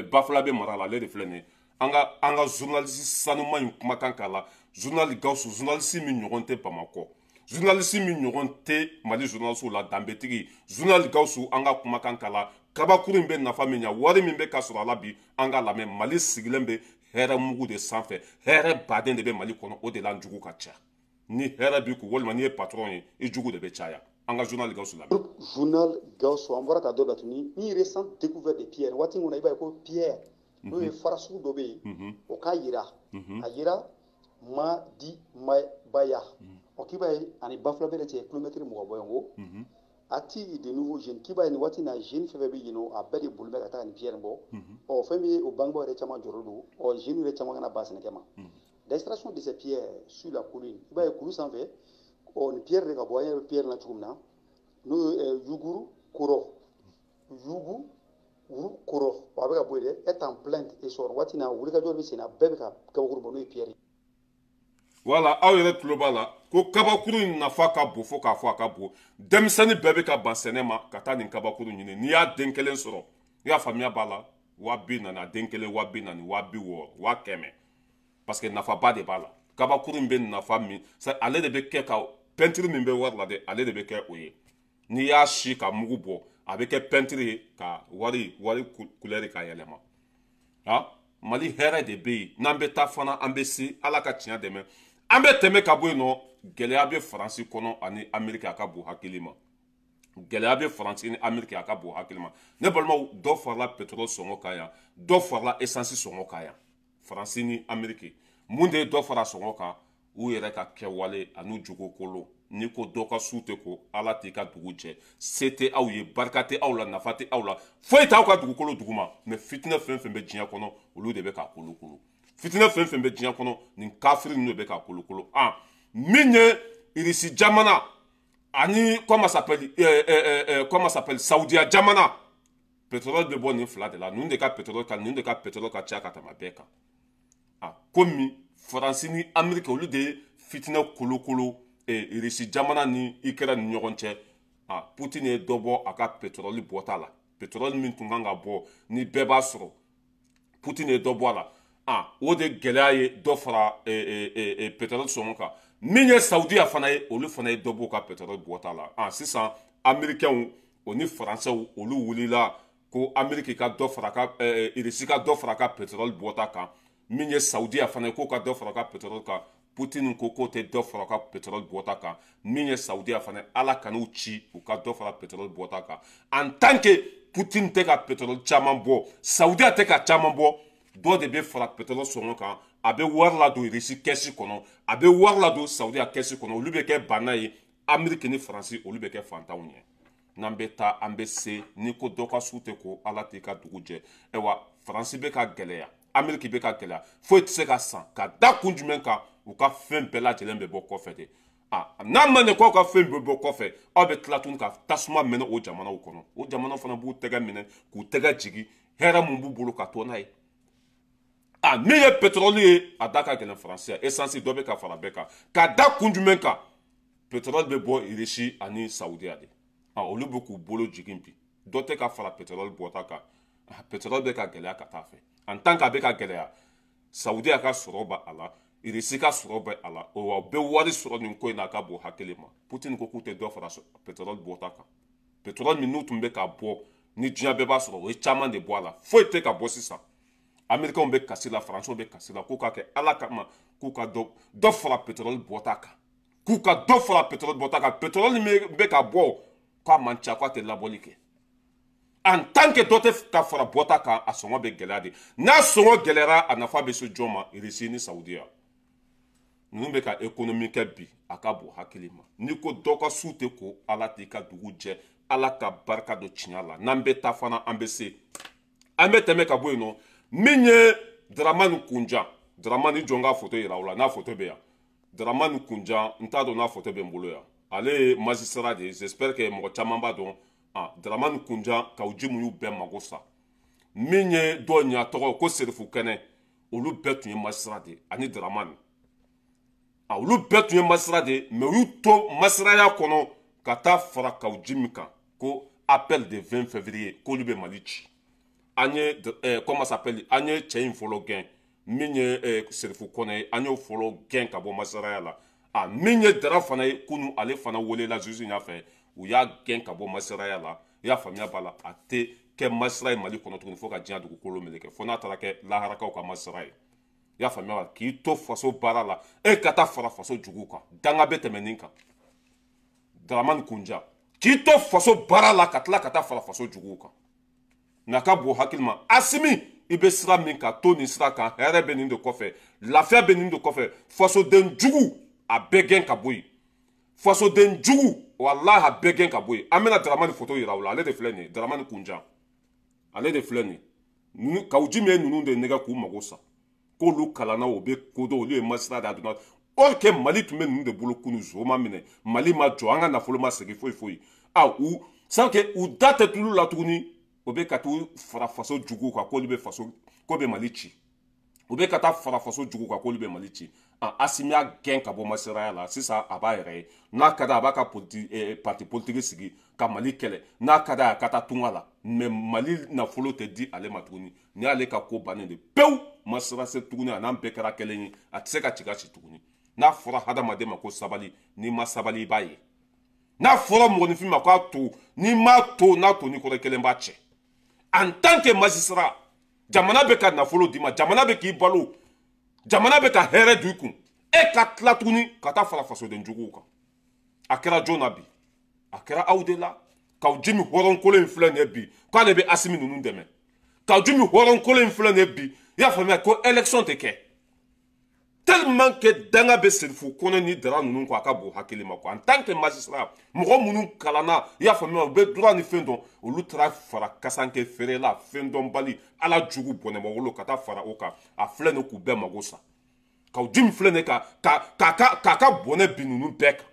Speaker 1: Bafulabe mara la, ale de filɛ nin ye. An ka journaliste sanuman in kumakan k'a la. Journal Gawusu, journaliste min ɲɔgɔn tɛ Bamakɔ, journaliste min ɲɔgɔn tɛ Mali journaliste la, danbetigi journal Gawusu, an ka kumakan k'a la. Kabakuru in bɛ nafa min ɲa, wari min bɛ ka sɔrɔ a la bi, an ka lamɛn. Mali sigilen bɛ hɛrɛ mugu de sanfɛ, hɛrɛ baden de bɛ Mali kɔnɔ. O de la n jugu ka ca. Ni hɛrɛ b'i kun walima n'i ye patron ye, i jugu de bɛ caya. An ka journal Gawusu lamɛn.
Speaker 3: Journal Gawusu, an bɔra ka dɔ latuni ni récente découverte de pierre. Waati min kɔnɔ, i b'a ye ko pierre n'o ye fara sugu dɔ bɛ yen, o k'a yira, a yira ma di baya ɔ, k'i b'a ye ani Bafulabe de cɛ kilomɛtiri 20 bɔ yen ko attire de nouveaux jeunes. K'i b'a ye nin waati in na, jeune fɛn fɛn bɛ yen nɔ, a bɛɛ de boli bɛ ka taa nin pierre bɔ. Ɔ, fɛn min ye o bangebaaw yɛrɛ caman jɔrɔ don, ɔ, jeunes yɛrɛ caman kana ban sɛnɛkɛ ma. L'extraction de ces pierres sur la colline, i b'a ye kulu sanfɛ, ɔ, nin pierre de ka bɔ, an yɛrɛ bɛ pierre na cogo min na, n'o ye yuguru kɔrɔ, yugu wuru kɔrɔ, a bɛ ka bɔ yen dɛ, est en plein essor. Waati in na, wulikajɔ bɛ sen na, bɛɛ bɛ ka kabakuru bɔ, n'o ye pierre ye.
Speaker 1: Wala aw yɛrɛ tulo b'a la ko kabakuru in nafa ka bon fo k'a fɔ a ka bon. Denmisɛnnin bɛɛ bɛ ka ban sɛnɛ ma ka taa nin kabakuru ɲini. N'i y'a den kelen sɔrɔ, i y'a faamuya b'a la, 40 000 a den kelen, 40 000, 60 000, 100 000, parce que nafaba de b'a la. Kabakuru in bɛ nafa min, ale de bɛ kɛ ka peinture min bɛ wari la dɛ, ale de bɛ kɛ o ye. N'i y'a si ka mugu bɔ, a bɛ kɛ peinture ye ka wari couleur ka yɛlɛma. Han, Mali hɛrɛ de bɛ yen. N'an bɛ taa fana, an bɛ se Ala ka tiɲɛ dɛmɛ, an bɛ tɛmɛ ka bɔ yen nɔ. Gɛlɛya bɛ Faransi kɔnɔ ani Ameriki, a ka bon hakili ma. Gɛlɛya bɛ Faransi ni Ameriki, a ka bon hakili ma. Ne balimaw, dɔ farala pétrole sɔngɔ kan yan, dɔ farala essence sɔngɔ kan yan, Faransi ni Ameriki. Mun de ye dɔ fara sɔngɔ kan? U yɛrɛ ka kɛwale ani jogo kolon. N'i ko dɔ ka su tɛ ko, Ala t'i ka dugu jɛ. Se tɛ aw ye, barika tɛ aw la, nafa tɛ aw la, foyi t'aw ka dugukolo duguma. Mɛ fitinɛ fɛn fɛn bɛ diɲɛ kɔnɔ, olu de bɛ k'a kolokolo. Fitinɛ fɛn fɛn bɛ diɲɛ kɔnɔ, nin kafiri ninnu de bɛ k'a kolokolo. An min ye Irisi jamana ani, comment s'appelle, comment s'appelle, Saudiya jamana, pétrole bɛ bɔ nin fila de la. Ninnu de ka pétrole ka, ninnu de ka pétrole ka ca ka tɛmɛ bɛɛ kan. A komi Faransi ni Ameriki, olu de ye fitinɛ kolokolo Irisi jamana ni Ukraine ni ɲɔgɔn cɛ. A Putin ye dɔ bɔ a ka pétrole bɔta la. Pétrole min tun kan ka bɔ ni bɛɛ b'a sɔrɔ, Putin ye dɔ bɔ a la. A o de gɛlɛya ye dɔ fara pétrole sɔngɔ kan. Min ye Saudiya fana ye, olu fana ye dɔ b'u ka pétrole bɔta la. A sisan Américains o ni Faransɛw, olu wulila ko Amérique ka dɔ fara ka, Irisi ka dɔ fara ka pétrole bɔta kan. Min ye Saudiya fana ye, k'o ka dɔ fara ka pétrole kan. Putin ko k'o tɛ dɔ fara ka pétrole bɔta kan. Min ye Saudiya fana, Ala kan'u ci u ka dɔ fara pétrole bɔta kan. En tant que Putin tɛ ka pétrole caman bɔ, Saudiya tɛ ka caman bɔ, dɔ de bɛ fara pétrole sɔngɔ kan. A bɛ wari ladon Irisi kɛsi kɔnɔ, a bɛ wari ladon Saudiya kɛsi kɔnɔ. Olu bɛ kɛ banna ye, Amérique ni Faransi, olu bɛ kɛ fantanw ye. N'an bɛ taa, an bɛ se. N'i ko dɔ ka su tɛ ko, Ala t'i ka dugu jɛ. Ayiwa, Faransi bɛ ka gɛlɛya. Amérique bɛ ka gɛlɛya, foyi tɛ se ka san. Ka da kun jumɛn kan? U ka fɛn bɛɛ lajɛlen bɛ bɔ kɔfɛ de. A n'a ma ɲɛ k'aw ka fɛn bɛɛ bɔ kɔfɛ, aw bɛ tila tuguni ka tasuma mɛnɛ o jamanaw kɔnɔ. O jamanaw fana b'u tɛgɛ minɛ k'u tɛgɛ jigin, hɛrɛ mun b'u bolo ka to n'a ye. A min ye pétrole ye, a da ka gɛlɛn Faransi, essence dɔ bɛ ka fara bɛɛ kan. Ka da kun jumɛn kan? Pétrole bɛ bɔ Russie ani Saudiya de. A olu bɛ k'u bolo jigin bi, dɔ tɛ ka fara pétrole bɔta kan. Pétrole bɛ ka gɛlɛya ka taa fɛ. En tant qu'a bɛ ka gɛlɛya, Saudiya ka sɔrɔ b'a a la, Russie ka sɔrɔ bɛ a la, o wa bɛ wari sɔrɔ nin ko in na, a ka bon hakili ma. Poutine ko k'u tɛ dɔ fara pétrole bɔta kan. Pétrole min n'u tun bɛ ka bɔ ni diɲɛ bɛɛ b'a sɔrɔ, o ye caman de bɔ a la, foyi tɛ ka bɔ sisan. Américains bɛ kasi la, Français bɛ kasi la, k'u ka kɛ Ala kama, k'u ka dɔ fara pétrole bɔta kan, k'u ka dɔ fara pétrole bɔta kan. Pétrole min bɛ ka bɔ, k'a man ca, k'a tɛ labɔli kɛ. En tant que dɔ tɛ ka fara bɔta kan, a sɔngɔ bɛ gɛlɛya de. N'a sɔngɔ gɛlɛyara, a nafa bɛ se jɔn ma? Russie ni Saudiya. Ninnu bɛ ka économie kɛ bi, a ka bon hakili ma. N'i ko dɔ ka su tɛ ko, Ala t'i ka dugu jɛ. Ala ka barika don tiɲɛ la. N'an bɛ taa fana, an bɛ se, an bɛ tɛmɛ ka bɔ yen nɔ. Min ye Dramane Kunjan, Dramane jɔn ka photo yira o la, n'a photo bɛ yan. Dramane Kunjan, n t'a dɔn n'a photo bɛ n bolo yan. Ale ye magistrat de ye, j'espère que mɔgɔ caman b'a dɔn. Ah, Dramane Kunjan, Kaou Djim y'u bɛɛ mago sa. Min ye dɔw ɲa tɔgɔ ko Serifu Kɛnɛ, olu bɛɛ tun ye magistrat de ye ani Dramane. A olu bɛɛ tun ye magistrat de ye, mais u y'u to magistraya kɔnɔ ka taa fara Kaou Djim kan ko appel de 20 février, k'olu bɛ Mali ci. An ye comment s'appelle, an ye cɛ in fɔlɔ gɛn, min ye Serifu Kɔnɛ ye, an y'o fɔlɔ gɛn ka bɔ magistraya la. A min ye Dara fana ye kunu, ale fana welela juge ɲɛfɛ, u y'a gɛn ka bɔ magistraya la. I y'a faamuya b'a la, a tɛ kɛ magistrat ye Mali kɔnɔ tuguni fo ka diɲɛ dugukolo meleke, fo n'a taara kɛ laharakaw ka magistrat ye. I y'a faamuya b'a la, k'i to faso baara la, e ka taa fara faso juguw kan, danga bɛ tɛmɛ nin kan. Dramane Kunja, k'i to faso baara la ka tila ka taa fara faso juguw kan, nka ka bon hakili ma. Asimi, i bɛ sira min kan, to nin sira kan, hɛrɛ bɛ nin de kɔfɛ, lafiya bɛ nin de kɔfɛ. Fasoden jugu, a bɛɛ gɛn ka bɔ yen. Fasoden jugu, walahi, a bɛɛ gɛn ka bɔ yen. An bɛna Dramane photo yira u la, ale de filɛ nin ye. Dramane Kunjan, ale de filɛ nin ye. Kaou Djim ye ninnu de nɛgɛ k'u mago sa, k'olu kalanna, o bɛ kodɔn, olu ye magistrat de a donna. Or que Mali tun bɛ ninnu de bolo kunu, zo ma minɛ, Mali ma jɔ, an ka nafolo ma segin, foyi foyi. A u sans que u da tɛ tulu la tuguni, o bɛ ka t'u fara faso juguw kan k'olu bɛ faso ko bɛ Mali ci. U bɛ ka taa fara faso juguw kan k'olu bɛ Mali ci. A Asimi y'a gɛn ka bɔ magistraya la sisan, a b'a yɛrɛ ye. N'a ka d'a, a b'a ka parti politique sigi ka Mali kɛlɛ. N'a ka d'a ye, a ka taa tunga la, mais Mali nafolo tɛ di ale ma tuguni. Ni y'ale ka ko bannen de pewu, magistrat se tuguni, a n'an bɛɛ kɛra kelen ye, a tɛ se ka ci ka ci tuguni. N'a fɔra hadamaden ma ko sabali, n'i ma sabali, i b'a ye. N'a fɔra mɔgɔninfin ma k'a to, n'i m'a to, n'a to ni kɔrɔ kelen b'a cɛ. En tant que magistrat, jamana bɛ ka nafolo d'i ma, jamana bɛ k'i balo, jamana bɛ ka hɛrɛ don i kun, e ka tila tuguni ka taa fara fasoden juguw kan. A kɛra jɔn na bi? A kɛra aw de la. Kaou Djim hɔrɔnkolo in filɛ nin ye bi, k'ale bɛ Asimi ninnu dɛmɛ. Kaou Djim hɔrɔnkolo in filɛ nin ye bi, i y'a faamuya, ko élection tɛ kɛ, tellement que danga bɛ Serifu Kɔnɛ ni Dara ninnu kɔ, a ka bon hakili ma quoi. En tant que magistrat, mɔgɔ minnu kalanna, i y'a faamuya, u bɛ droit ni fɛn dɔn, olu taara fara kasanke feerela fɛn dɔnbali, Ala jugu bɔnɛbawolo, ka taa fara o kan. A filɛ nin k'u bɛɛ mago sa. Kaou Djim filɛ nin ka k'a ka bɔnɛ bin ninnu bɛɛ kan.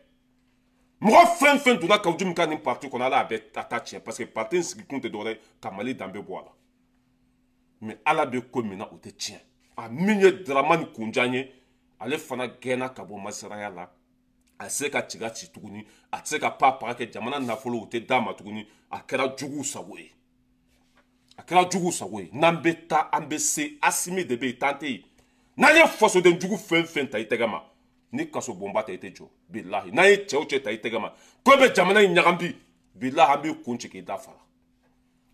Speaker 1: Mɔgɔ fɛn fɛn donna Kaou Djim ka nin parti kɔnɔ, Ala y'a bɛɛ a ta tiɲɛ, parce que parti in sigikun tɛ dɔwɛrɛ ye ka Mali danbe bɔ a la. Mais Ala bɛ ko min na, o tɛ tiɲɛ. A min ye Dramane Kunjan ye, ale fana gɛnna ka bɔ magistraya la. A se ka ci ka ci tuguni, a tɛ se ka pa paga kɛ, jamana nafolo o tɛ d'a ma tuguni. A kɛra juguw sago ye, a kɛra juguw sago ye. N'an bɛ taa, an bɛ se. Asimi de bɛ yen, tan tɛ yen. N'an ye fasoden jugu fɛn fɛn ta i tɛgɛ ma, ni kaso bonba tɛ, i tɛ jɔ, bilahi. N'an ye cɛw cɛ ta i tɛgɛ ma ko bɛ jamana in ɲagami bi, bilahi, an b'i kun ci k'i da fara.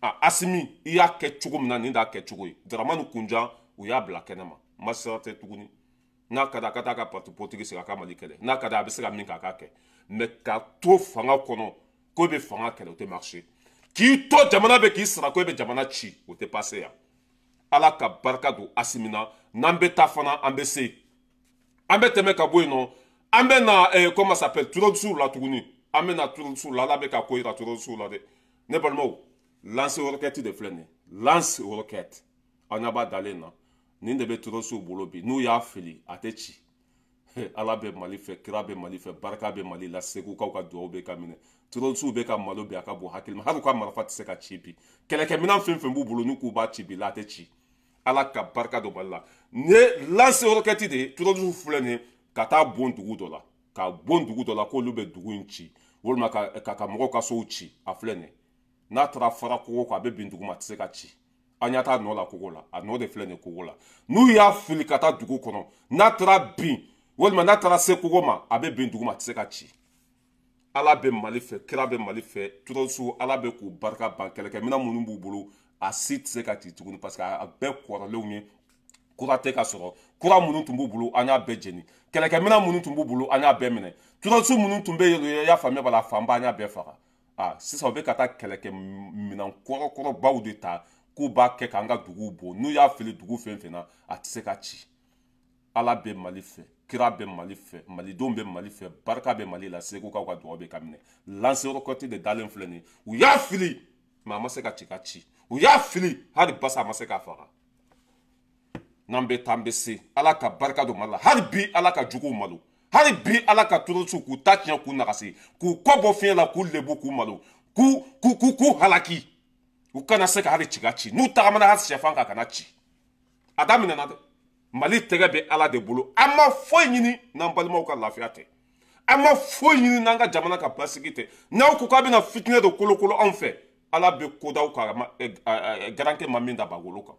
Speaker 1: A Asimi, i y'a kɛ cogo min na, nin t'a kɛ cogo ye. Dramane Kunjan, u y'a bila kɛnɛ ma, magistrat tɛ tuguni. N'a ka di a ka taa ka parti politique sigi, a ka Mali kɛlɛ. N'a ka di, a bɛ se ka min kɛ, a k'a kɛ. Mais ka to fanga kɔnɔ ko bɛ fanga kɛlɛ, o tɛ marcher. K'i to jamana bɛ k'i sara ko e bɛ jamana ci, o tɛ passer yan. Ala ka barika don Asimi na. N'an bɛ taa fana, an bɛ se, an bɛ tɛmɛ ka bɔ yen nɔ. An bɛ na comment s'appelle, terroriste la tuguni. An bɛ na terroriste la. Ala bɛ ka ko yira terroriste la dɛ, ne balimaw. Lance roquette de filɛ nin ye, lance roquette, aw ɲɛ b'a dalen na. Nin de bɛ terroristew bolo bi, n'u y'a fili a tɛ ci. Ala bɛ Mali fɛ, kira bɛ Mali fɛ, barika bɛ Mali la, Segukaw ka dugawu bɛ ka minɛ. Terroristew bɛ ka malo bi, a ka bon hakili ma, hali u ka marifa tɛ se ka ci bi. Kɛlɛkɛminɛn fɛn fɛn b'u bolo n'u k'u b'a ci bi la, a tɛ ci. Ala ka barika don Mali la. Nin ye lance roquette de ye. Terroristew filɛ nin ye ka taa bon dugu dɔ la, ka bon dugu dɔ la k'olu bɛ dugu in ci walima ka mɔgɔw ka sow ci. A filɛ nin ye, n'a taara fara kogo kan, a bɛ bin dugu ma, a tɛ se ka ci. An ɲɛ t'a nɔ la kogo la, a nɔ de filɛ nin ye kogo la. N'u y'a fili ka taa dugu kɔnɔ, n'a taara bin walima n'a taara se kogo ma, a bɛ bin dugu ma, a tɛ se ka ci. Ala bɛ Mali fɛ, kira bɛ Mali fɛ. Terroristew, Ala bɛ k'u barika ban. Kɛlɛkɛminɛn minnu b'u bolo, a si tɛ se ka ci tuguni, parce que a bɛɛ kɔrɔlenw ye, kura tɛ ka sɔrɔ. Kura minnu tun b'u bolo, an y'a bɛɛ jeni. Kɛlɛkɛminɛn minnu tun b'u bolo, an y'a bɛɛ minɛ. Terroriste minnu tun bɛ yen, i y'a faamuya b'a la, fanba an y'a bɛɛ faga. Ah, sisan u bɛ ka taa kɛlɛkɛminɛn kɔrɔkɔrɔbaw de ta k'u b'a kɛ k'an ka duguw bon. N'u y'a fili dugu fɛn fɛn na, a tɛ se ka ci. Ala bɛ Mali fɛ, kira bɛ Mali fɛ, malidenw bɛ Mali fɛ, barika bɛ Mali la, Segukaw ka dugawu bɛ ka minɛ. Lance roquette de dalen filɛ nin ye. U y'a fili, mais a ma se ka ci ka ci. U y'a fili, hali basa a ma se k'a faga. N'an bɛ taa, an bɛ se. Ala ka barika don Mali la hali bi. Ala ka juguw malo hali bi. Ala ka terroristew k'u ta tiɲɛ, k'u nagasi, k'u kɔ bɔ fiɲɛ la, k'u lebu, k'u malo, k'u halaki, u kana se ka hali ci ka ci. N'u tagamana hali sɛfan kan, kana ci. A daminɛna dɛ. Mali tɛgɛ bɛ Ala de bolo. An ma foyi ɲini n'an balimaw ka lafiya tɛ, an ma foyi ɲini n'an ka jamana ka basigi tɛ. N'aw ko k'a bɛna fitinɛ dɔ kolokolo anw fɛ, Ala bɛ kodaw kan garankɛ ma min da bagolo kan.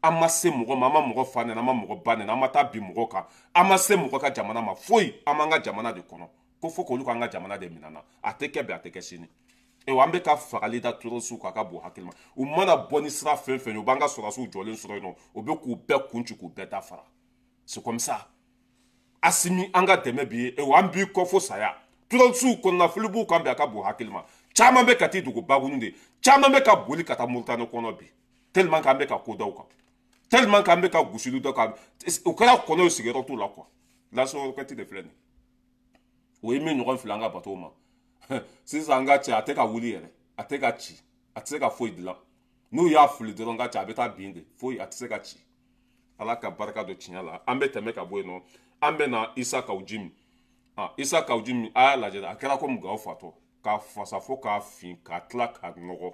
Speaker 1: An ma se mɔgɔ ma, an ma mɔgɔ fa nɛni, an ma mɔgɔ ba nɛni, an ma taa bin mɔgɔ kan, an ma se mɔgɔ ka jamana ma foyi. An b'an ka jamana de kɔnɔ ko fo k'olu k'an ka jamana de minɛ na. A tɛ kɛ bi, a tɛ kɛ sini. Ewa, an bɛ ka fagali da terroristew kan, a ka bon hakili ma. U mana bɔ ni sira fɛn fɛn ye, u b'an ka sɔrɔdasiw jɔlen sɔrɔ yen nɔ, u bɛ k'u bɛɛ kun ci, k'u bɛɛ dafara. C'est comme ça. Asimi, an ka dɛmɛ b'i ye. Ewa, an b'i kɔ fo saya. Terroristew kɔnɔnafili b'u kan bi, a ka bon hakili ma. Caman bɛ ka t'i dogo Bagunu de, caman bɛ ka boli ka taa Moritani kɔnɔ bi, tellement k'an bɛ ka ko da u kan, tellement k'an bɛ ka gosili dɔ kan. O kɛra kɔnɔ ye, sigiyɔrɔ t'u la quoi. Lance roquette de filɛ nin o ye min ɲɔgɔn fili an ka bateau ma sisan. An ka cɛ, a tɛ ka wuli yɛrɛ, a tɛ ka ci, a tɛ se ka foyi dilan. N'u y'a fili dɔrɔn, ka cɛ, a bɛ taa bin de, foyi a tɛ se ka ci. Ala ka barika don tiɲɛ la. An bɛ tɛmɛ ka bɔ yen nɔ, an bɛ na Isa Kaw Jimi. Ah, Isa Kaw Jimi, a y'a lajɛ, a kɛra komi Gawo fatɔ, k'a fasa fo k'a fin, k'a tila k'a nɔgɔ.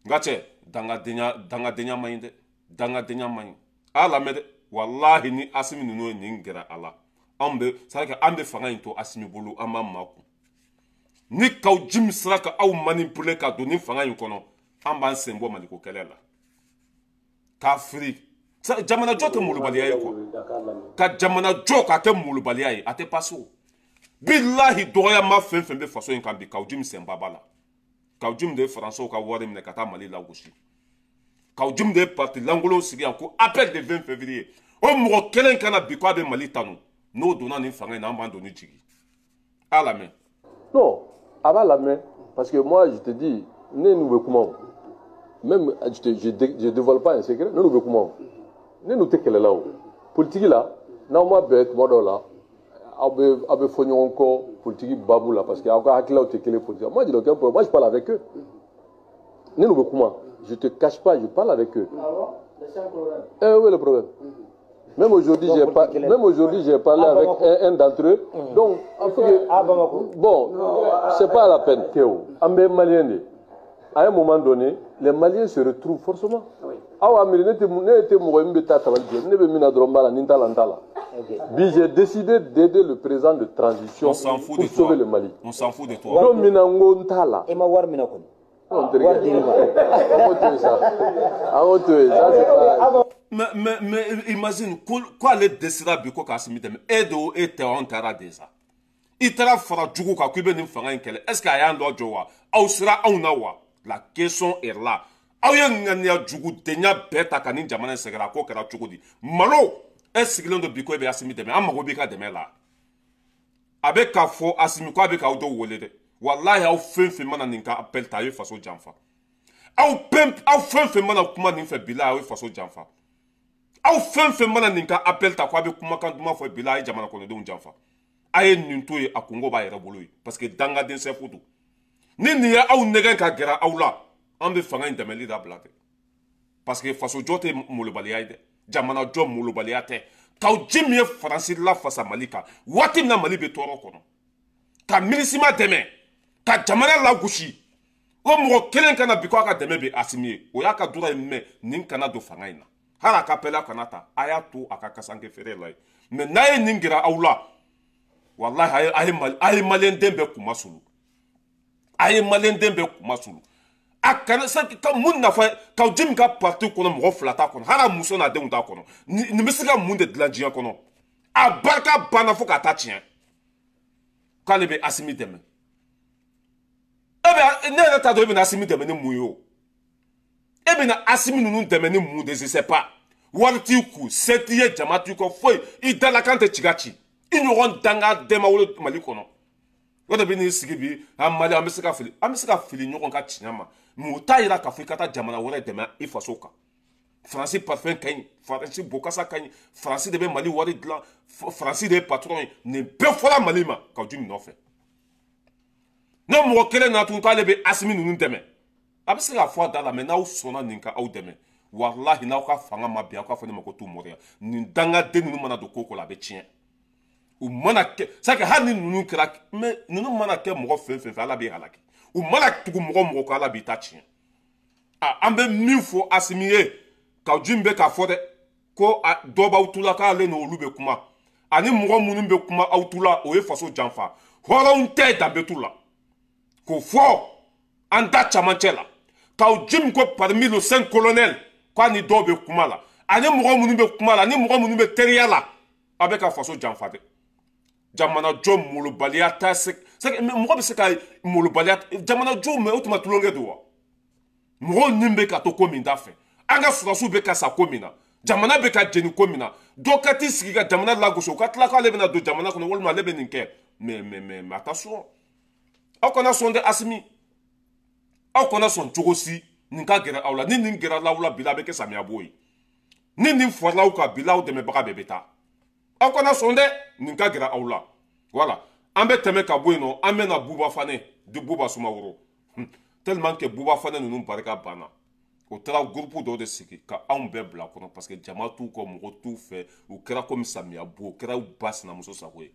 Speaker 1: N ka cɛ, dangadenya, dangadenya man ɲi dɛ, dangadenya man ɲi. A y'a lamɛn dɛ. Walahi, ni Asimi ninnu ye nin gɛrɛ a la, anw bɛ, c'est à dire an bɛ fanga in to Asimi bolo, an b'an makun. Ni Kaw Jimi sera ka aw manipuler ka don ni fanga in kɔnɔ, an b'an sen bɔ Maliko kɛlɛ la k'a firi. Jamanajɔ tɛ molobaliya ye quoi. Ka jamanajɔ k'a kɛ molobaliya ye, a tɛ passe o. Bilahi, dɔgɔyama fɛn fɛn bɛ faso in kan bi, Kaw Jimi senba b'a la. Kaw Jimi de ye Faransɛw ka wari minɛ ka taa Mali lagosi. Kaw Jimi de ye parti lankolon sigi yan ko Appel de 20 février. O mɔgɔ kelen kana bi ko a bɛ Mali tanu. N'o donna nin fanga in na, an b'an doni jigi. A lamɛn.
Speaker 4: Non, a b'a lamɛn, parce que moi je te dis, ne n'u bɛ kuma o. Même je dévoile pas un secret, ne n'u bɛ kuma o. Ne n'u tɛ kɛlɛ la o. Politique la, n'aw ma bɛn tuma dɔw la, aw bɛ fɔ ɲɔgɔn kɔ politique babu la, parce que aw ka hakililaw tɛ kelen politique la. Moi, j'ai aucun problème, moi je parle avec eux. Ne n'u bɛ kuma, je te cache pas, je parle avec eux.
Speaker 5: Ah bon? C'est un problème.
Speaker 4: Eh oui, le problème. Même aujourd'hui, j'ai pas, même aujourd'hui, j'ai parlé avec un d'entre eux. Donc, il faut que,
Speaker 5: À Bamako.
Speaker 4: Bon, c'est pas la peine. Théo, an bɛ Malien de. À un moment donné, les Maliens se retrouvent forcément. Aw miiri, ne tɛ mɔgɔ ye min bɛ taa tabali jɛ. Ne bɛ min na dɔrɔn, n b'a la, ni n t'a la, n t'a la. Bi, j'ai décidé d'aider le président de transition
Speaker 1: On s'en fout
Speaker 4: pour
Speaker 1: de
Speaker 4: sauver
Speaker 1: toi.
Speaker 4: le Mali.
Speaker 1: On s'en fout de toi.
Speaker 4: Don min na n ko n t'a la.
Speaker 5: E ma wari minɛ kɔni.
Speaker 4: Non, n terikɛ.
Speaker 5: Wari dir'i ma.
Speaker 4: An k'o to yen sa. An k'o to yen. Ça, c'est pas.
Speaker 1: Mais imagine, ko ale dɛsɛra bi ko k'Asimi dɛmɛ. E de o, e tɛ, anw taara déjà. I taara fara jugu kan k'i bɛ nin fanga in kɛlɛ. Est ce que a y'an dɔ jɔ wa? Aw sera anw na wa? La question est là. Aw ye ŋaniya jugudenya bɛɛ ta ka nin jamana in sɛgɛrɛ, a ko kɛra cogo di? Malo, e sigilen don bi ko e bɛ Asimi dɛmɛ, an mago b'i ka dɛmɛ la. A bɛ k'a fɔ Asimi ko a bɛ k'aw dɔw wele dɛ. Walahi, aw fɛn fɛn mana nin ka appel ta, a ye faso janfa. Aw fɛn fɛn mana kuma nin fɛ bila, aw ye faso janfa. Aw fɛn fɛn mana nin ka appel ta ko a bɛ kumakan duman fɔ bila, a ye jamana kɔnɔdenw janfa. A ye nin to yen, a kungo b'a yɛrɛ bolo yen, parce que dangaden sɛfu don. Ni nin ye aw nɛgɛn ka gɛrɛ aw la, an bɛ fanga in dɛmɛli dabila dɛ. Parce que faso jɔ tɛ molobaliya ye dɛ, jamana jɔ molobaliya tɛ. Kaw ji min ye Faransi lafasa Mali kan waati min na Mali bɛ tɔɔrɔ kɔnɔ, ka MINUSMA dɛmɛ, ka jamana lagosi, o mɔgɔ kelen kana bi ko a ka dɛmɛ bɛ Asimi ye, o y'a ka droit ye. Mais nin kana don fanga in na, hali a ka pɛlɛ kana ta, a y'a to a ka kasanke feere la ye. Mais n'a ye nin gɛrɛ aw la, walahi a ye maliyɛnden bɛɛ kuma sulu, a ye maliyɛnden bɛɛ kuma sulu. A kana sa ka mun nafa Kaw Jim ka parti kɔnɔ mɔgɔ fila t'a kɔnɔ, hali a muso n'a denw t'a kɔnɔ. Nin bɛ se ka mun de dilan diɲɛ kɔnɔ? A barika banna fo ka taa tiɲɛ k'ale bɛ Asimi dɛmɛ. E bɛ ne yɛrɛ t'a dɔn e bɛna Asimi dɛmɛ ni mun ye o. E bɛna Asimi ninnu dɛmɛ ni mun de, je sais pas. Wari t'i kun, se t'i ye, jama t'i kɔ, foyi. I dalakan tɛ ci ka ci. I ɲɔgɔn danga dɛmɛ wolo Mali kɔnɔ. O de bɛ n'i sigi bi, an Mali, an bɛ se ka fili, an bɛ se ka fili ɲɔgɔn ka tiɲɛ ma. Mais o t'a yira k'a fɔ i ka taa jamana wɛrɛ dɛmɛ i faso kan. Faransi parfum ka ɲi, Faransi bokasa ka ɲi, Faransi de bɛ Mali wari dilan, Faransi de ye patron ye. Nin bɛɛ fɔra Mali ma Kaw Jim nɔfɛ. Ne mɔgɔ kelen na tun k'ale bɛ Asimi ninnu dɛmɛ, a bɛ se k'a fɔ a da la. Mais n'aw sɔnna nin ka aw dɛmɛ, walahi n'aw ka fanga ma bin, aw k'a fɔ ne ma ko tu moriya. Nin dangaden ninnu mana don ko ko la, a bɛ tiɲɛ. U mana kɛ c'est que hali ni ninnu kɛra, mais ninnu mana kɛ mɔgɔ fɛn fɛn fɛ, Ala b'i halaki. U mana tugu mɔgɔ mɔgɔ kɔ, Ala b'i ta tiɲɛ. A an bɛ min fɔ Asimi ye, Kaw Jim bɛ k'a fɔ dɛ ko dɔ b'aw tu la k'ale n'olu bɛ kuma, ani mɔgɔ minnu bɛ kuma aw tu la, o ye faso janfa. Hɔrɔnw tɛ danbe t'u la k'o fɔ an da camancɛ la. Kaw Jim ko parmi le cinq colonels k'a ni dɔw bɛ kuma la, ani mɔgɔ minnu bɛ kuma la, ani mɔgɔ minnu bɛ teriya la, a bɛ ka faso janfa dɛ. Jamana jɔ molobaliya tɛ se, mɔgɔ bɛ se ka molobaliya jamana jɔ, mais o tuma tulonkɛ don wa? Mɔgɔw ni bɛ ka to ko min da fɛ, an ka sɔrɔdasiw bɛ ka sa ko min na, jamana bɛ ka jeni ko min na, dɔ ka t'i sigi ka jamana lagosi, o ka tila k'ale bɛna don jamana kɔnɔ walima ale bɛ nin kɛ. Mais attention, aw kana sɔn dɛ Asimi, aw kana sɔn cogo si nin ka gɛrɛ aw la. Ni nin gɛrɛla aw la bi la, a bɛ kɛ samiya bo ye. Ni nin fɔrala aw kan bi la, aw dɛmɛbaga bɛɛ bɛ taa. Aw kana sɔn dɛ nin ka gɛrɛ aw la. Voilà, an bɛ tɛmɛ ka bɔ yen nɔ, an bɛ na Buba Fane di Buba Sumaworo. Tellement que Buba Fane ninnu barika banna, o taara groupe dɔw de sigi ka anw bɛɛ bila kɔnɔ, parce que jama t'u kɔ, mɔgɔ t'u fɛ, u kɛra komi samiya bo, o kɛra u ba sinamuso sago ye.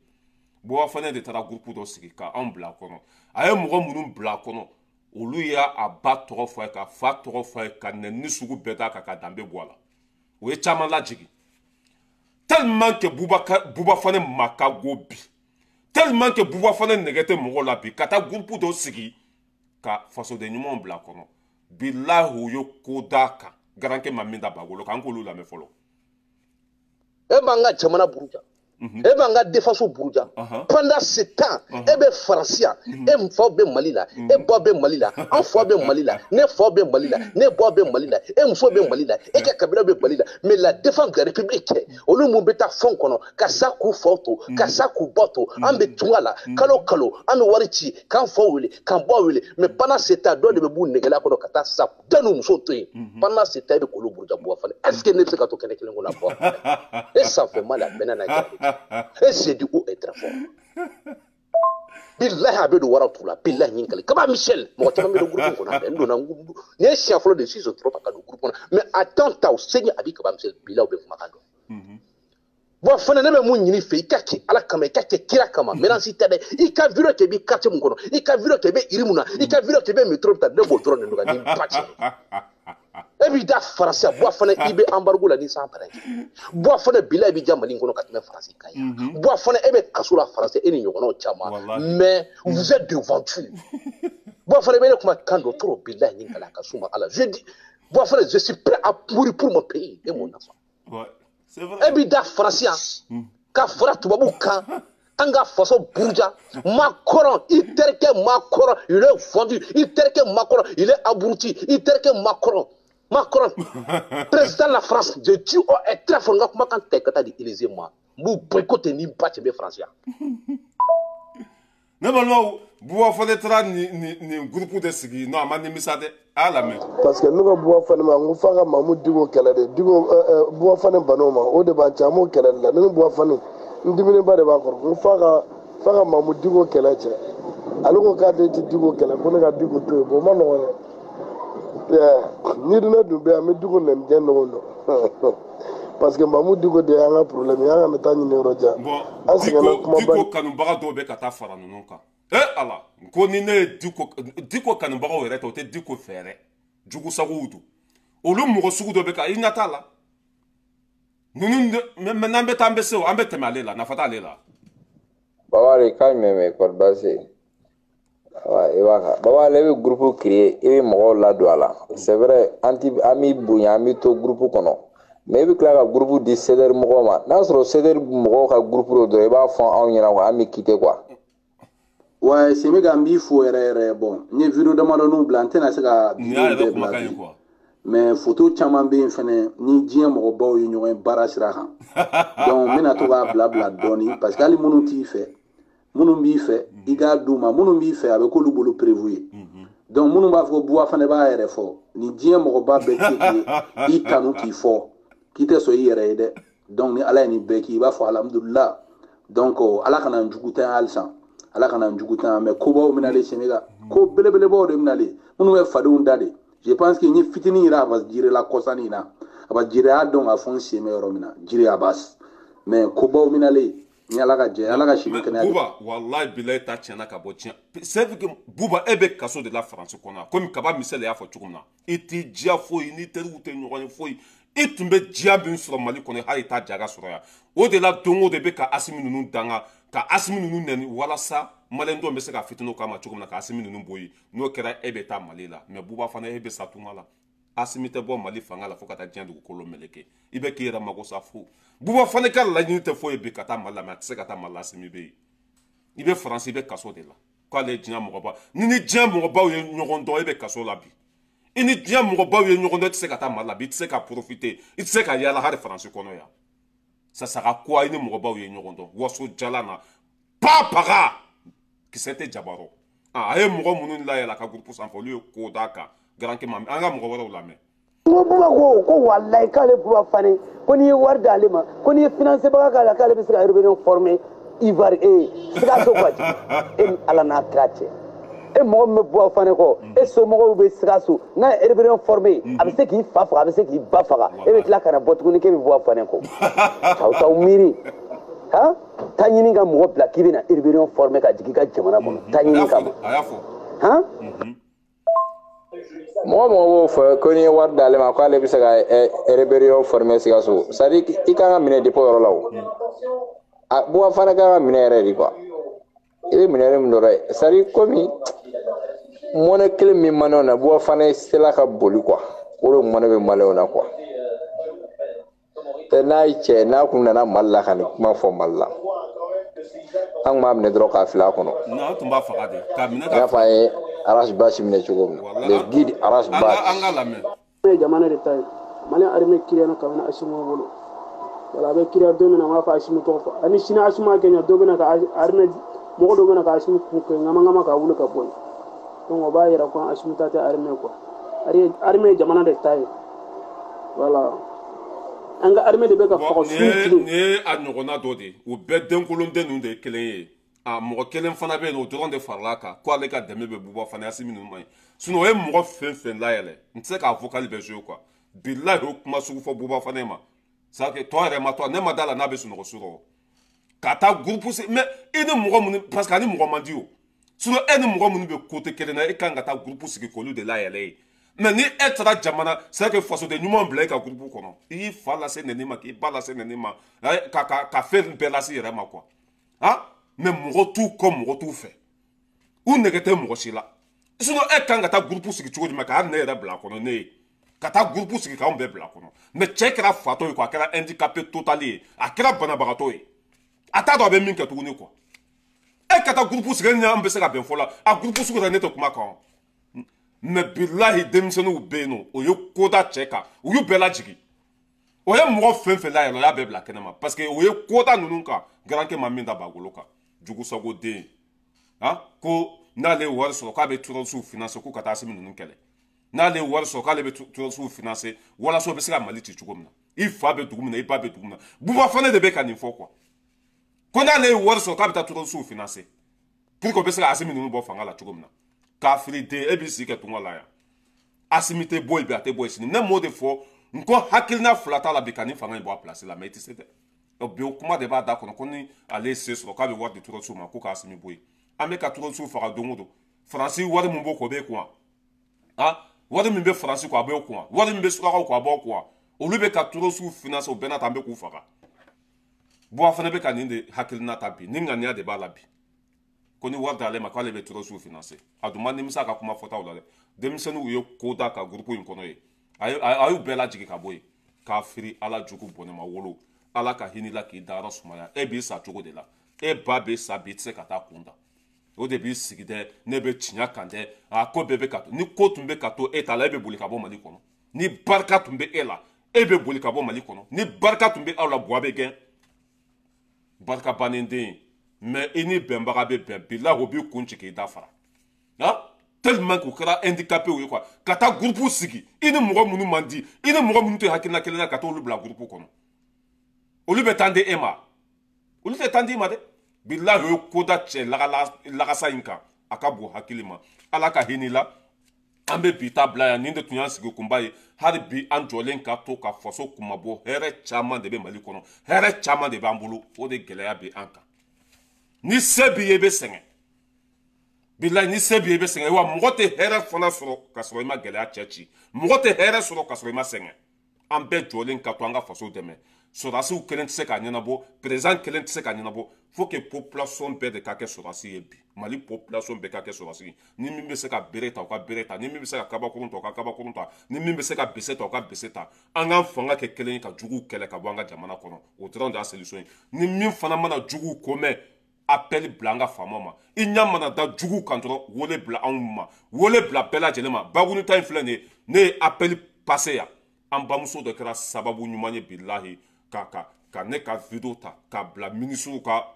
Speaker 1: Buba Fane de taara groupe dɔ sigi ka anw bila kɔnɔ. A ye mɔgɔ minnu bila kɔnɔ, olu y'a a ba tɔgɔ fɔ a ye, ka fa tɔgɔ fɔ a ye, ka nɛni sugu bɛɛ d'a kan, ka danbe bɔ a la. O ye caman lajigin, tellement que Buba Fane ma ka go bi, tellement que Buba Fane nɛgɛ tɛ mɔgɔw la bi, ka taa groupe dɔ sigi ka fasoden ɲumanw bila kɔnɔ. Bilahi, u ye ko d'a kan, garankɛ ma min da bagolo kan, an k'olu lamɛn fɔlɔ.
Speaker 6: E b'an ka jamana buruja, e b'an ka défense buruja. Pendant ce temps, e bɛ Faransi yan, e faw bɛ Mali la, e ba bɛ Mali la, an fa bɛ Mali la, ne fa bɛ Mali la, ne ba bɛ Mali la, e muso bɛ Mali la, e ka kabila bɛ Mali la. Mais la défense de la République, olu mun bɛ taa fɛnw kɔnɔ ka sa k'u faw to, ka sa k'u ba to, an bɛ tunga la kalo kalo, an bɛ wari ci k'an faw wele, k'an baw wele. Mais pendant ce temps, dɔ de bɛ b'u negela kɔnɔ ka taa sa den n'u muso to yen. Pendant ce temps, e bɛ k'olu buruja. Buwa Fane, est ce que ne bɛ se ka to kɛnɛ kelen kɔnɔ? Buwa Fane, et ça fait mal à bɛnɛ na. Et j'ai dit haut et très fort. Bilahi, a bɛ don waraw tu la. Bilahi, ɲin kale Kaba Michel, mɔgɔ caman bɛ don groupe kɔnɔ. A bɛ n donna, nin ye siɲɛ fɔlɔ de si trop ka don groupe kɔnɔ. Mais a temps ta o sɛgɛn a bɛ Kaba Michel, bilahi, u bɛ kumakan dɔn. Bon fana, ne bɛ mun ɲini fɛ? I ka kɛ Ala kama, i ka kɛ kira kama. Menace tɛ dɛ. I ka vidéo kɛ i bɛ quartier mun kɔnɔ, i ka vidéo kɛ i bɛ iri mun na, i ka vidéo kɛ i bɛ métro ta, ne b'o dɔrɔn de dɔn ni ba cɛ. E b'i da Faransi, Buwa fana, i bɛ embargo la ni san pɛrɛn. Buwa fana, bila i bɛ ja Mali kɔnɔ ka tɛmɛ Faransi kan yan. Buwa fana, e bɛ kaso la Faransi, e ni ɲɔgɔnnaw caman, mais vous êtes devant tout. Buwa fana, i bɛ ne kuma kan dɔ trop. Bilahi, ni kala ka suma Ala, je dis, Buwa fana, je suis prêt à mourir pour mon pays et mon enfant. E b'i da Faransi yan ka fara tubabuw kan, an ka faso buruja. Macron, i terikɛ Macron, il est vendu. I terikɛ Macron, il est abruti. I terikɛ Macron, Macron, président de la France, je dis haut et très fort, n ka kumakan tɛ ka taa di Élysée ma, n b'u boycotter ni ba cɛ bɛ France yan.
Speaker 1: Ne balimaw, Buba Fane taara nin groupe de sigi. Non, a ma nimisa dɛ, a y'a lamɛn.
Speaker 7: Parce que ne ko Buba Fane ma, n ko f'a ka Mamu Diko kɛlɛ de. Diko, Buba Fane ban'o ma, o de b'an cɛ, an b'o kɛlɛ de la. Ne ni Buba Fane, n diminiba de b'a kɔrɔ. N ko f'a ka Mamu Diko kɛlɛ cɛ. Ale ko k'ale tɛ Diko kɛlɛ, ko ne ka Diko to yen. Bon, o ma nɔgɔn dɛ. Ni dun ne dun bɛ yan, n bɛ Diko nɛni diɲɛ don o don, parce que Mamu Diko de y'an ka problème ye, an kana taa ɲini yɔrɔ jan.
Speaker 1: Bon,
Speaker 7: an sɛgɛnna kumaba.
Speaker 1: Diko kanubaga dɔw bɛ ka taa fara ninnu kan. E Ala, ko ni ne ye Diko kanubagaw yɛrɛ tɛ, o tɛ Diko fɛ dɛ, jugusagow don. Olu mɔgɔ sugu dɔ bɛ ka i ɲɛ t'a la. Ninnu mais n'an bɛ taa, an bɛ se o, an bɛ tɛmɛ ale la, nafa t'ale la.
Speaker 8: Baba de ka ɲuman mɛ kɔri baasi ye. I b'a kan Baba, ale bɛ groupe créer, i bɛ mɔgɔw ladon a la. C'est vrai, an ti an b'i bonya, an b'i to groupe kɔnɔ, mais i bɛ tila ka groupe di CDR mɔgɔw ma. N'a sɔrɔ CDR mɔgɔw ka groupe dɔ dɔrɔn, i b'a fɔ anw ɲɛna quoi, an bɛ quitter quoi.
Speaker 9: Ouais, Semega, n b'i fo yɛrɛ yɛrɛ. Bon, n ye vidéo damadɔninw bila, n tɛna se ka
Speaker 1: Nin y'a
Speaker 9: vidéo
Speaker 1: yɛrɛ
Speaker 9: bɛɛ bila
Speaker 1: kumakan ye
Speaker 9: bi.
Speaker 1: quoi.
Speaker 9: Mais photo caman bɛ yen fɛnɛ ni diɲɛ mɔgɔbaw ye ɲɔgɔn ye baara sira kan. Donc n bɛna to k'a bila bila dɔɔni, parce que hali minnu t'i fɛ, minnu b'i fɛ, i k'a d'u ma. Minnu b'i fɛ, a bɛ k'olu bolo prévu ye. Donc minnu b'a fɔ ko Buwa fana b'a yɛrɛ fɔ, nin diɲɛ mɔgɔba bɛɛ tɛ se k'i kanu k'i fɔ k'i tɛ sɔn i yɛrɛ ye dɛ. Donc ni Ala ye nin bɛɛ k'i, i b'a fɔ alhamdulillah. Donc Ala kana n jugu tɛ halisa, Ala kana n jugu tɛ. Mais kobaw bɛnalen, Semega, ko belebelebaw de bɛnalen, minnu bɛ fadenw da de. Je pense que n ye fitinin yira Abbas Jire la kɔsani in na. Abbas Jire y'a dɔn k'a fɔ n sen bɛ yɔrɔ min na, Jire Abbas. Mais kobaw bɛnalen, ni Ala ka jɛ, Ala ka sini kɛnɛya di.
Speaker 1: Buba, wallahi bilahi, ta tiɲɛna ka bɔ tiɲɛ. C'est que Buba, e bɛ kaso de la Faransi kɔnɔ, komi Kaba Misɛli y'a fɔ cogo min na, i t'i diya foyi n'i teriw tɛ ɲɔgɔn ye foyi. I tun bɛ diya min sɔrɔ Mali kɔnɔ, hali i t'a jaga sɔrɔ yan. O de la, don o don i bɛ ka Asimi ninnu danga, ka Asimi ninnu nɛni, walasa maliyɛndenw bɛ se ka fitiniw k'a ma cogo min na, ka Asimi ninnu bɔ yen. N'o kɛra, e bɛ taa Mali la. Mais Buba fana, e bɛ sa tunga la. Asimi tɛ bɔ Mali fanga la fo ka taa diɲɛ dugukolo meleke. I bɛ k'i yɛrɛ mago sa fo. Buba fana ka laɲini tɛ foyi bi ka taa Mali la, mais a tɛ se ka taa Mali la, Asimi bɛ yen. I bɛ Faransi, i bɛ kaso de la. K'ale ye diɲɛ mɔgɔba ni diɲɛ mɔgɔbaw ye ɲɔgɔn dɔn, e bɛ kaso la bi. I ni diɲɛ mɔgɔbaw ye ɲɔgɔn dɔn, i tɛ se ka taa Mali la bi, i tɛ se ka profiter, i tɛ se ka yaala hali Faransi kɔnɔ yan. Sasaga ko i ni mɔgɔbaw ye ɲɔgɔn dɔn, waso jalan na pa paga kisɛ tɛ jabarɔ. A ye mɔgɔ minnu layɛlɛ a ka groupe sanfɛ, olu ye ko d'a kan garankɛ ma. An ka mɔgɔ wɛrɛw lamɛn.
Speaker 5: N ko Buba ko walayi k'ale Buba Fane, ko n'i ye wari d'ale ma, ko n'i ye financer baga k'a la, k'ale bɛ se ka rébellion former Ivoire Sikaso quoi. E ni Ala n'a kira cɛ, e mɔgɔ min bɛ Buba Fane kɔ, e somɔgɔw bɛ Sikaso, n'a ye rébellion former, a bɛ se k'i fa faga, a bɛ se k'i ba faga, e bɛ tila ka na bɔ tuguni k'e bɛ Buba Fane kɔ. T'aw t'aw miiri han, taa ɲini ka mɔgɔ bila k'i bɛna rébellion former ka jigin i ka jamana kɔnɔ, taa ɲini kama
Speaker 1: A y'a fɔ.
Speaker 5: Han.
Speaker 8: Mɔgɔ mɔgɔ b'o fɔ ko n'i ye wari d'ale ma, k'ale bɛ se ka rébellion former Sikaso, c'est à dire i kan ka minɛ depuis o yɔrɔ la o. A Buba fana kan ka minɛ yɛrɛ de quoi. I bɛ minɛ min dɔrɔn ye, c'est à dire komi mɔnɛ kelen min maliyɛnw na, Buba fana sela ka boli quoi, o de mɔnɛ bɛ maliyɛnw na quoi. Tɛ n'a ye cɛ, n'a kun nana Mali la ka nin kuma fɔ Mali la, an kun b'a minɛ dɔrɔn k'a fili a kɔnɔ.
Speaker 1: Non, an tun b'a faga de, k'a minɛ
Speaker 8: I n'a
Speaker 1: ka
Speaker 8: fɔ an ye Ras Bath minɛ cogo min na, le guide Ras
Speaker 1: an ka
Speaker 8: Bath.
Speaker 1: An ka lamɛn.
Speaker 10: Ye jamana de ta ye. Mali armée kiriyana kabini Asimi bolo. Wala a bɛ kiriya don min na, an b'a fɔ Asimi tɔgɔ fɔ ani sini Asimi ma kɛ ɲɛ, dɔ bɛna ka armée mɔgɔ dɔ bɛna ka Asimi kun kɛ ŋama ŋama ka wuli ka bɔ yen. Donc o b'a yira ko Asimi ta tɛ armée quoi. Armée ye jamana de ta ye. Voilà, an ka armée de bɛ ka
Speaker 1: Bon,
Speaker 10: faga
Speaker 1: nin
Speaker 10: su
Speaker 1: ye
Speaker 10: tile.
Speaker 1: Nin ye a ɲɔgɔnna dɔ de ye. O bɛɛ denkolonden ninnu de ye kelen ye. A mɔgɔ kelen fana bɛ yen nɔ, o dɔrɔn de farala kan ko ale ka dɛmɛ bɛ Buba fana Asimi ninnu ma ye. Sinon o ye mɔgɔ fɛn fɛn layɛlɛ, n tɛ se k'a vocal bɛɛ jouer quoi. Bilahi, o kuma sugu fɔ Buba fana ma, c'est à dire que tɔ yɛrɛ ma tɔ ne ma da la n'a bɛ sunɔgɔ su rɔ ka taa groupe se. Mais i ni mɔgɔ minnu, parce que ani mɔgɔ man di o. Sinon e ni mɔgɔ minnu bɛ côté kelen na, e kan ka taa groupe sigi k'olu de layɛlɛ ye. Mais ni e taara jamana, c'est que fasoden ɲuman bila e ka groupe kɔnɔ, i y'i fa lase nɛni ma, k'i ba lase nɛni ma, ka fɛn bɛɛ lase i yɛrɛ ma quoi. Han, mais mɔgɔ t'u kɔ, mɔgɔ t'u fɛ, u nɛgɛ tɛ mɔgɔ si la. Sinon e kan ka taa groupe sigi cogo jumɛn ka hali ne yɛrɛ bila a kɔnɔ? Ne ye ka taa groupe sigi k'anw bɛɛ bila a kɔnɔ. Mais cɛ kɛra fatɔ ye quoi, a kɛra handicapé total ye, a kɛra banabagatɔ ye, a t'a dɔn a bɛ min kɛ tuguni quoi. E ka taa groupe sigi, e ni an bɛ se ka bɛn fɔ la, a groupe sugu yɛrɛ ne tɛ kuma kan. Mais bilahi, denmisɛnninw bɛ yen nɔ, o ye ko da cɛ kan, u y'u bɛɛ lajigin. O ye mɔgɔ fɛn fɛn layɛlɛ, o y'a bɛɛ bila kɛnɛ ma, parce que o ye koda ninnu kan garankɛ ma min da bagolo kan, jugusago den han. Ko n'ale ye wari sɔrɔ, k'a bɛ terroriste financer ko ka taa Asimi ninnu kɛlɛ. N'ale ye wari sɔrɔ, k'ale bɛ terroriste financer walasa o bɛ se ka Mali ci cogo min na. I fa bɛ dugu min na, i ba bɛ dugu min na. Buba fana de bɛ ka nin fɔ quoi, ko n'ale ye wari sɔrɔ, k'a bɛ taa terroriste financer pour que o bɛ se ka Asimi ninnu bɔ fanga la cogo min na. Kafiri den, e b'i sigi kɛ tunga la yan. Asimi tɛ bɔ yen bi, a tɛ bɔ yen sini. Ne m'o de fɔ n ko hakilina fila t'a la bi ka nin fanga in bɔ a place la, mais i tɛ se dɛ. Bi o kuma de b'a da kɔnɔ ko ni ale ye se sɔrɔ k'a bɛ wari di terroriste ma ko k'Asimi bɔ yen. An bɛ ka terroriste faga don o don. Faransi wari min b'o kɔ o b'e kun wa? Ah, wari min bɛ Faransi kɔ a b'o kun wa? Wari min bɛ surakaw kɔ a b'o kun wa? Olu bɛ ka terroriste financer, o bɛɛ n'a ta an bɛ k'u faga. Buwa fana bɛ ka nin de hakilina ta bi, ni ŋaniya de b'a la bi. Ko ni wari d'ale ma k'ale bɛ terroriste financer. A dun ma nimisa a ka kuma fɔtaw la dɛ. Denmisɛnninw ye ko da ka groupe in kɔnɔ yen. A y'u bɛɛ lajigin ka bɔ yen. K'a firi Ala jugu bɔnɛ ma wolo. Ala ka hinɛ la k'i dayɔrɔ sumaya. E b'i sa cogo de la. E ba bɛ sa bi, i tɛ se ka taa kun da. O de b'i sigi dɛ, ne bɛ tiɲɛ kan dɛ. A ko bɛɛ bɛ ka to. Ni ko tun bɛ ka to e ta la, e bɛ boli ka bɔ Mali kɔnɔ. Ni barika tun bɛ e la, e bɛ boli ka bɔ Mali kɔnɔ. Ni barika tun bɛ aw la, Buwa bɛ gɛn. Barika bannen den. Mais i ni bɛnbaga bɛ bɛn, bilahi o b'i kun ci k'i da fara. Ah, tellement k'u kɛra handicapé ye quoi. Ka taa groupe sigi, i ni mɔgɔ minnu man di, i ni mɔgɔ minnu tɛ hakilina kelen na, ka t'olu bila groupe kɔnɔ. Olu bɛ tan di e ma. Olu tɛ tan di i ma dɛ. Bilahi o ye koda cɛ lagasa in kan. A ka bon hakili ma. Ala ka hinɛ la. An bɛ bi ta bila yan, nin de tun y'an sigi kunba ye. Hali bi an jɔlen ka to ka faso kunmabɔ. Hɛrɛ caman de bɛ Mali kɔnɔ, hɛrɛ caman de b'an bolo, o de gɛlɛya bɛ an kan. Ni se b'i ye i bɛ sɛgɛn, bilahi ni se b'i ye i bɛ sɛgɛn. Wa mɔgɔ tɛ hɛrɛ fana sɔrɔ ka sɔrɔ i ma gɛlɛya cɛ ci, mɔgɔ tɛ hɛrɛ sɔrɔ ka sɔrɔ i ma sɛgɛn. An bɛɛ jɔlen ka to an ka faso dɛmɛ. Sɔrɔdasiw kelen tɛ se k'a ɲɛnabɔ, président kelen tɛ se k'a ɲɛnabɔ. Faut que population bɛɛ de ka kɛ sɔrɔdasi ye bi. Mali population bɛɛ ka kɛ sɔrɔdasi ye. Ni min bɛ se ka bere ta, o ka bere ta. Ni min bɛ se ka kabakurun ta, o ka kabakurun ta. Ni min bɛ se ka bese ta, o ka bese ta. An k'an fanga kɛ kelen ye ka juguw kɛlɛ ka bɔ an ka jamana kɔnɔ. O dɔrɔn de y'a solution ye. Ni min fana mana juguw ko mɛn, appel bila an ka faamaw ma. I ɲɛ mana da juguw kan dɔrɔn, wele bila anw ma, wele bila bɛɛ lajɛlen ma. Bagunu ta in filɛ nin ye, ne ye appel passé yan. An bamuso dɔ kɛra sababu ɲuman ye bilahi ka ne ka vidéo ta k'a bila ministre ka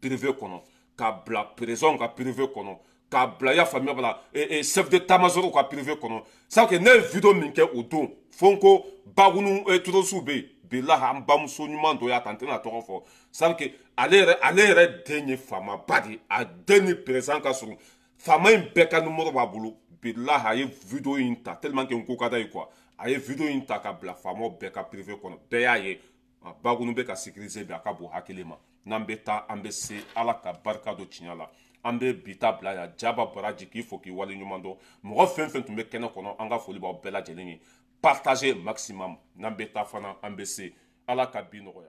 Speaker 1: privé kɔnɔ, k'a bila président ka privé kɔnɔ, k'a bila, i y'a faamuya b'a la, chef d'état-major ka privé kɔnɔ. C'est que ne ye vidéo min kɛ o don, fo n ko Bagunu terroriste bɛ yen. Bilahi an bamuso ɲuman dɔ y'a ta, n tɛna tɔgɔ fɔ. C'est que ale yɛrɛ den ye faamaba de ye, a den ni président ka surun, faama in bɛɛ ka numéro b'a bolo. Bilahi a ye vidéo in ta tellement que n ko ka d'a ye quoi. A ye vidéo in ta ka bila faamaw bɛɛ ka privé kɔnɔ, bɛɛ y'a ye. Bagunu bɛ ka sécuriser bi, a ka bon hakili ma. N'an bɛ taa, an bɛ se. Ala ka barika don tiɲɛ la. An bɛ bi ta bila yan. Jaba Baraji k'i fo k'i wale ɲuman dɔn. Mɔgɔ fɛn fɛn tun bɛ kɛnɛ kɔnɔ, an ka foli b'aw bɛɛ lajɛlen ye. Partager maximum. N'an bɛ taa fana, an bɛ se. Ala ka bi nɔgɔya.